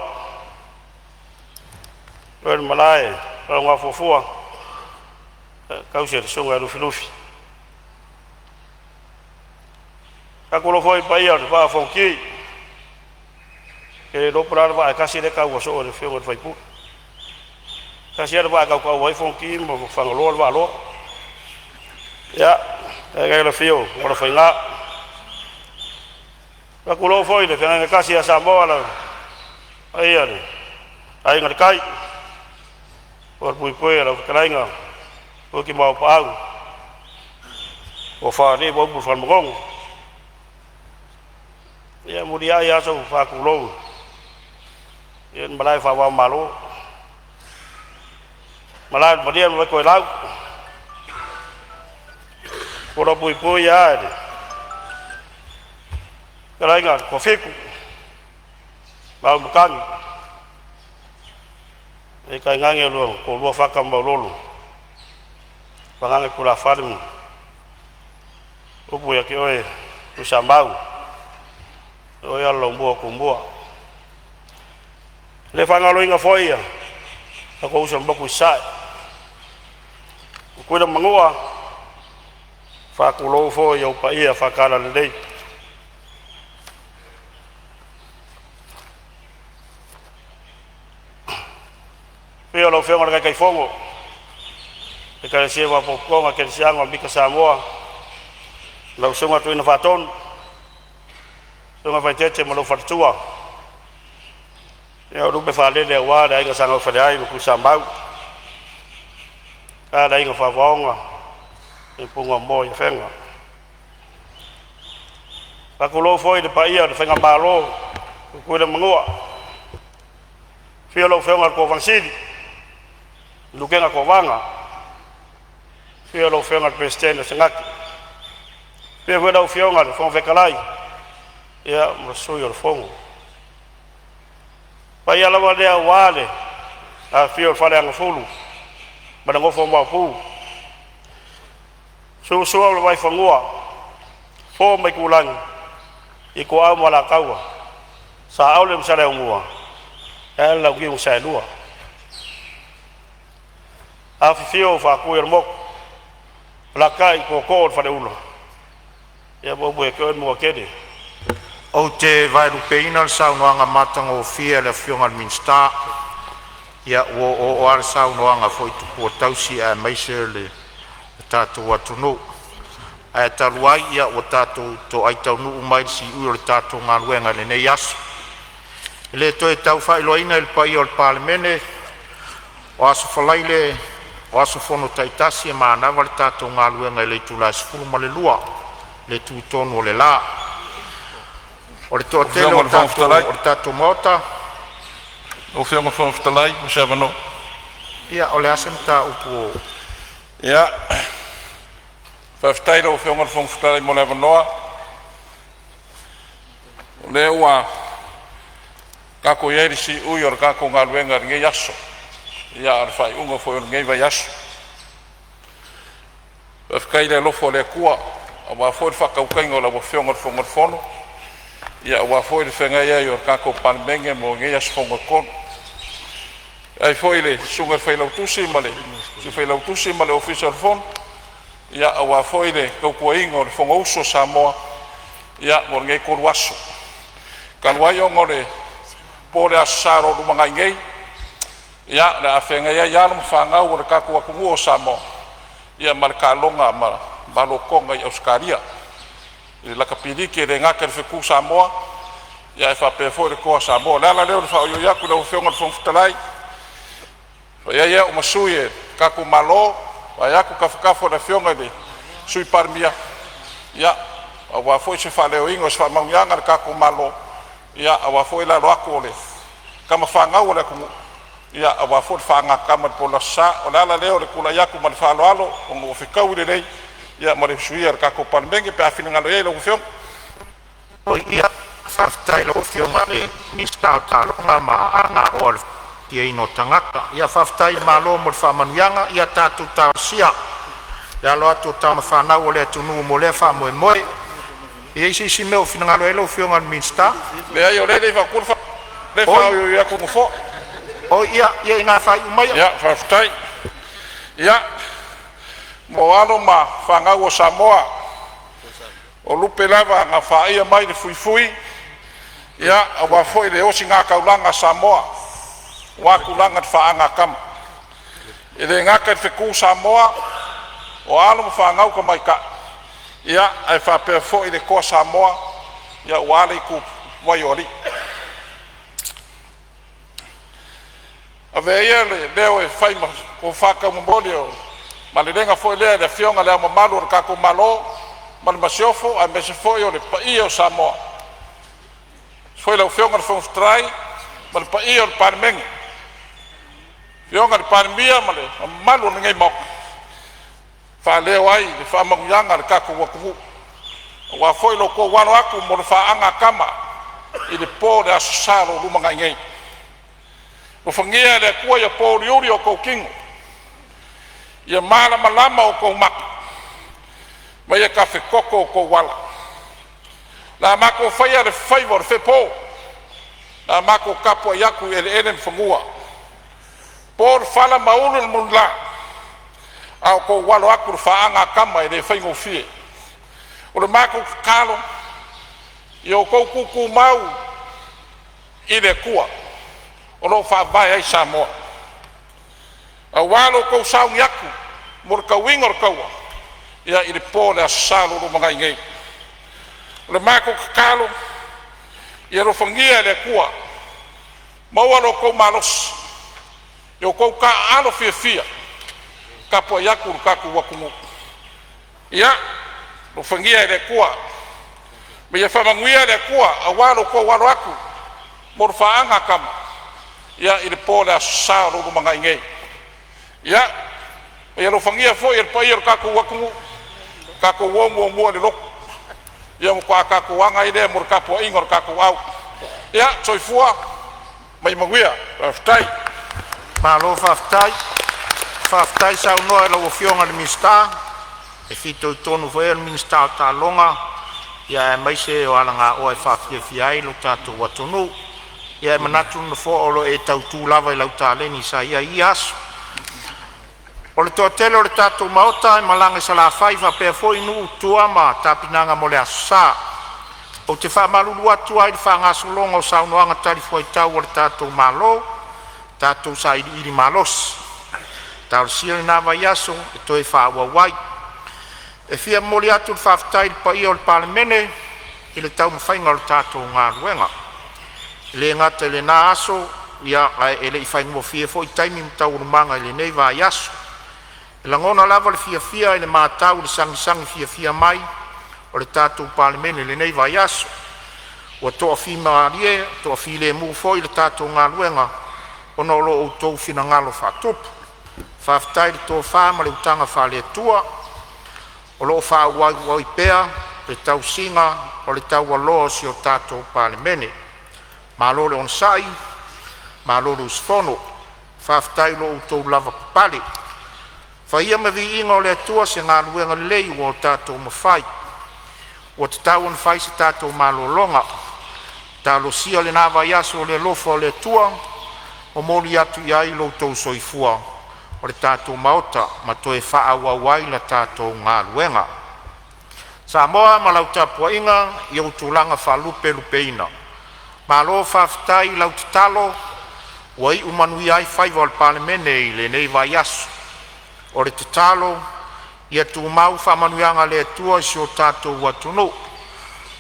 oe le malae Lalogafuafua, tausi e le susuga ia Lufilufi. Faatulou foi i le paia o le Vaa o Fonoti, ou te le iloa po o le a le vaa e tasi lea e taua soo e le afioga i le sui usufono. Tasi lava le vaa e tautau ai Fonoti ma Fagaloa le Vaaloa. Ia, tainane le afio o Alofaiga. Faatulou foi i le feagaiga tasi ia Samoa, le paia i le Aiga i le Tai, palavapapale lau fetalaiga Fuatimau Maopaau, Tofa alii ma upu i le Fale Manono. Ia e muliai lava sou faatulou i le malae faava-o-Malo, malae o le Malia ma Vaitoelau, palavapapale i le fetalaiga i le Toafitu, Maaumatagi, tainane lo oulua Fata ma Maulolo, Pagana tulafale ma upu ia te oe Tuisamau, o oe o le Laumua o Tumua. E le faagaloina foi ia tatou uso i le motu i Sasae, Tutuila ma Manua, faatulou foi i ou paia faale-Talalelei. lau Afioga i le Taitaifono Ekalesia Faalapotopotoga Kerisiano o Mika Samoa, lau Susuga Tuuina Faatonu, Susuga Vaitete ma lou faletua, o lupe faalele aua le aiga Sa Gaufaleai ma Tuisamau, ae a le aiga Fa'avaoga ma i Afega. Faatulou foi i le paia o le faigamalo Tutuila ma Manua, afio lau Afioga i le Kovana Sili Lutena Kovana, afio lau Afioga i le Peresetene o le Senate, afio foi lau Afioga i le Fofoga Fetalai ma Sui o le Fono. O paia lava lea aua le afifio o le Faleagafulu ma le nofo a Maopu, Sua ma le Vaifanua, Fofo ma Aitulagi, Ituau ma Alataua, Saole ma Saleaaumua ma le Launiu na Saelua. Afifio Faatui o le Motu, alaalatai tootoo o le Faleula ma upu ia te oe le Manuatele. Ou te vaelupeina le saunoaga matagofie a le Afioga i le Minisita, ua oooo lava le saunoaga foi i tupua tausi aemaise o le tatou atunuu. Ae talu ai ua tatou toai taunuu mai i le siui o le tatou galuega i lenei aso, e le toe tau faailoaina i le paia o le Palemene, o aso Faraile o aso fono taitasi e manava le tatou galuega i le itula e 12:00 i le tutonu o le la. O le toatele Lau o le tatou maota, Afioga i le Fofoga Fetalai mo se avanoa. Ia, o le a se mataupu ua... Ia, faafetai i lau Afioga i le Fofoga Fetalai mo le avanoa. O lea ua tatou i ai i le siui o le tatou galuega i lenei aso, ia a o le faaiuga foi o lenei vaiaso. Faafetai i le alofa o le Atua aua foi le faatautaiga o lau Afioga i le Fofoga o le Fono, aua foi le feagai ai o le tatou Palemene mo nei aso fono e tolu. E faafetai foi i le susuga i le Failautusi ma le Sui Failautusi ma le Ofisa o le Fono aua foi le tautuaina o le Fonousu a Samoa mo lenei 3 aso. Talu ai ona o le po o le Aso Sa o lo o lumanai nei, o le a feagai ai alo ma fanau a le tatou atunuu o Samoa ma le taaloga a Malo i Ausetalia i le lakapi liki, e le gata i le fetu Samoa ae faapea foi le toa Samoa. O le ala lea o le faaoioi atu i lau Afioga i le Fofoga Fetalai, e fai ai au ma sui o le tatou Malo vaeatu tafatafa o le Afioga i le Sui Palemia, aua foi se faaleoina o se faamanuiaga a le tatou Malo aua foi le alo atu o tama fanau a le atunuu aua foi le faagatama i le po o le Aso Sa. O le ala lea o le tulai atu ma le faaaloalo ona ua fetaui lelei ma le usuia o le tatou Palemene pe a finagalo i ai lau Afioga. Ia, faafetai i lau Afioga i le Minisita o Taaloga ma Aganuu a Tagata. Ia faafetai i le Malo mo le faamanuiaga. Ia tatou talosia le alo atu o tama fanau a le atunuu mo lea faamoemoe. E i ai se isi mea o finagalo ai lau Afioga i le Minisita? Leai, o lea e le i fautua le faa, faaoioi atu le Nofoa. Oi, ia ina faaiu maia. Ia, faafetai. Ia, mo alo ma fanau a Samoa, o lupe lava na faia mai le fuifui aua foi le osigataulaga a Samoa aua tulaga i le faagatama. E le gata i le fetu Samoa o alo ma fanau tamaitai, ae faapea foi le toa Samoa aua le ituvai o alii. Avea ia le leo e fai ma tofa taumolimoli o le malelega foi lea i le Afioga i Le Ao Mamalu o le tatou Malo ma le Masiofo, aemaise foi o le paia o Samoa. Afio foi lau Afioga i le Fofoga Fetalai ma le paia o le Palemene, afioga i le Palemia ma le mamalu o lenei Maota, e faaleo ai le faamanuiaga a le tatou atunuu aua foi lo outou alo atu mo le faagatama i le po o le Aso Sa o lo o lumanai nei. Alofagia e le Atua ia pouliuli o outou tino, ia malamalama outou mata ma ia tafetoto outou ala. O le a matou faia le faiva o le fepo, o le a matou tapuai atu i eleele ma fanua, po le fala ma ulu le mulila, a o outou alo atu i le faagatama e le faigofie. O le matou tatalo, ia outou tutumau i le Atua o lo o faavae ai Samoa. Aua lo outou sauni atu mo le tauiga o le taua ia i le po o le aso Sa ua tuanai atu nei. O le matou tatalo ia alofagia e le Atua maua lo outou malosi e outou taaalo fiafia e tapuai atu i lo tatou atunuu. Ia alofagia e le Atua ma ia faamanuia le Atua aua lo outou alo atu mo le faaaga a tama ia i le po o le aso Sa o lo o lumanai nei. Ia alofagia foi e le paia o le tatou atunuu tatou o muamua i le lotu, ia ona faatoa tatou aga ai lea mo le tapuaiga o le tatou au. Ia, soifua ma ia manuia. Faafetai. Malo faafetai. Faafetai saunoa i lau Afioga i le Minisita e fitoitonu foi i ai o le Minisita o Taaloga aemaise o alagaoa e faafiafia ai lo tatou atunuu. Ia e manatu le Nofoa o lo o e tautu lava i lau taleni sa i ai i ia aso. O le toatele o le tatou maota e malaga i Salafai faapea foi nuu i tua ma tapenaga mo le aso Sa. Ou te faamalulu atu ai i le faagasologa o saunoaga talifuaitau a le tatou Malo, tatou sailiili malosi. Talosia lena vaiaso e toe faaauau ai. E fia momoli atu le faafetai i le paia o le Palemene i le taumafaiga o le tatou galuega. E le gata i lena aso, ae le i faigofie foi taimi ma taualumaga i lenei vaiaso. E lagona lava le fiafia i le matau i le sagisagi fiafia mai o le tatou Palemene i lenei vaiaso. Ua toafimalie, toafilemu foi le tatou galuega ona o lo outou finagalo faatupu. Faafetai i le tofa ma le utaga faale-Atua o lo o faaauau ai pea le tausiga o le taualoa o si o tatou Palemene. Malo le onosai, malo le usufono. Faafetai i lo outou lavapapale. Fai ia ma viiga o le Atua se galuega lelei ua tatou mafai. Ua tatau ona fai se tatou malologa. Talosia lena vaiaso i le alofa o le Atua momoli atu ai lo outou soifua o le tatou Maota ma toe faaauau ai la tatou galuega. Samoa ma lau tapuaiga i ou tulaga faalupelupeina, malo faafetai i lau tatalo ua iu manuia ai faiva o le Palemene i lenei vaiaso. O le tatalo ia tumau faamanuiaga a le Atua i si o tatou atunuu.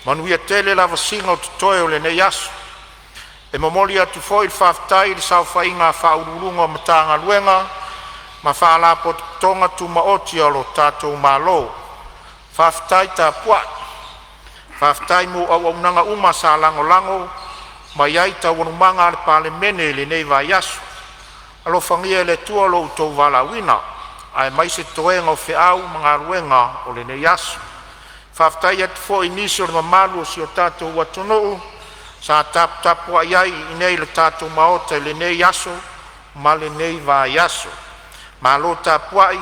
Manuia tele lavasiga o totoe o lenei aso. E momoli atu foi le faafetai i le saofaiga a Ofisa Sili o Pulega o Matagaluega ma Faalapotopotoga Tumaoti a lo tatou Malo. Faafetai tapuai, faafetai mo auaunaga uma sa lagolago mai ai i taualumaga a le Palemene i lenei vaiaso. Alofagia e le Atua lo outou valaauina aemaise toega o feau ma galuega o lenei aso. Faafetai atu foi i nisi o le mamalu o si o tatou atunuu sa taputapuai ai i inei i le tatou Maota i lenei aso ma lenei vaiaso. Malo tapuai,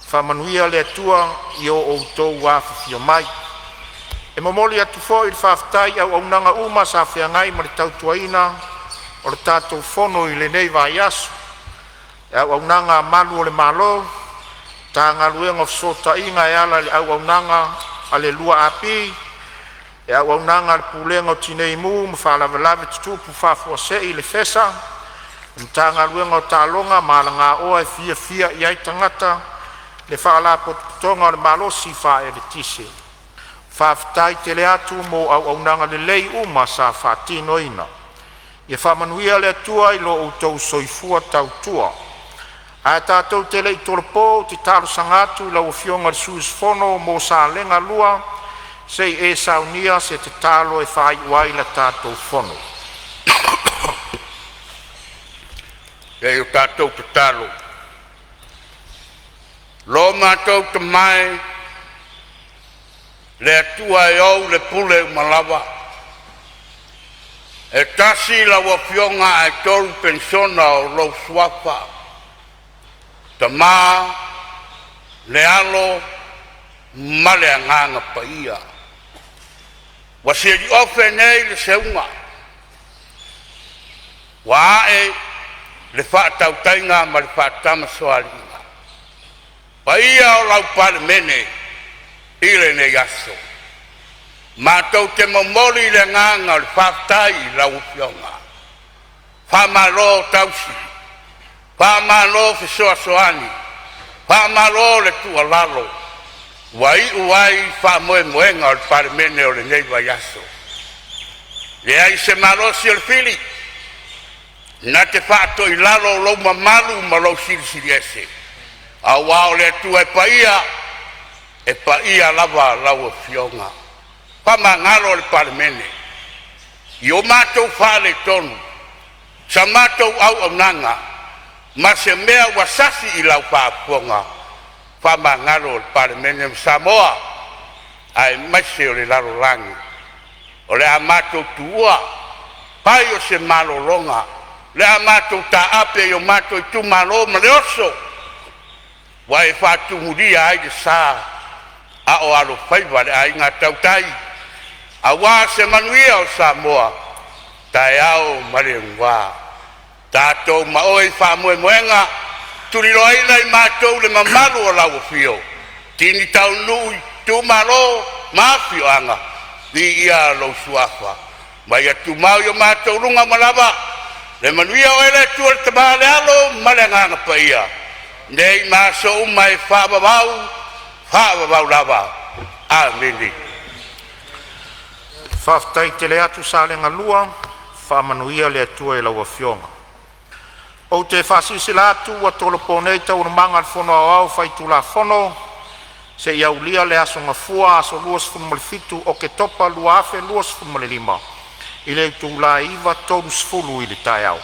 faamanuia le Atua i lo outou afifio mai. E momoli atu foi le faafetai i auaunaga uma sa feagai ma le tautuaina o le tatou fono i lenei vaiaso, le auaunaga a Malu o le Malo, Matagaluega o Fesootaiga e ala i le auaunaga a le 2AP, le auaunaga a le Pulega o Tinei Mu ma Faalavelave Tutupu Faafuasei le FESA, le Matagaluega o Taaloga ma Alagaoa e Fiafia i ai Tagata, le Faalapotopotoga o le Malosi Faaeletise. Faafetai tele atu mo auaunaga lelei uma sa faatinoina. Ia faamanuia le Atua i lo outou soifua tautua. Ae tatou te le i tolopo, ou te talosaga atu i lau Afioga i le sui usufono mo Salega 1 se i e saunia se tatalo e faaiu ai le tatou fono. Se i o tatou tatalo. Lo matou Tama e, le Atua e ou le pule uma lava, e tasi lau Afioga ae tolu perisona o lou Suafa, Tama, le Alo ma le Agaga Paia. Ua siliofe nei le seuga ua ae le faatautaiga ma le faatamasoaliiga, paia o lau Palemene i lenei aso. Matou te momoli le agaga o le faafetai i lau Afioga, faamalo tausi, Faamalo fesoasoani, faamalo le tuualalo, ua iu ai faamoemoega o le Palemene o lenei vaiaso. E leai se malosi o le fili na te faatoilalo lou mamalu ma lou silisiliese, aua o le Atua e paia, e paia lava lau Afioga. Faamagalo le Palemene i o matou faaletonu, sa matou auaunaga ma se mea ua sasi i lau faafofoga, faamagalo le Palemene ma Samoa aemaise o le lalolagi. O le a matou tuua fai o se malologa, o le a matou taape i o matou itumalo ma le oso ua e faatumulia ai le sa a o alofaiva le Aiga Tautai aua se manuia o Samoa, taeao ma le ugua. Tatou ma oe i faamoemoega, tuliloaina i matou le mamalu o lau afio, tini taunuu i itumalo ma afioaga, viia lou Suafa ma ia tumau i o matou luga manava le manuia. Oe le Atua le Tama le Alo ma le Agaga Paia, nei ma aso uma e faavavau, faavavau lava. Amene. Faafetai tele atu Salega 1, faamanuia le Atua i lau Afioga. Ou te faasilasila atu ua tolopo nei Taualumaga a le Fono Aoao Faitulafono seia aulia le aso Gafua, aso 27 Oketopa 2025 i le itula e 9:30 i le taeao.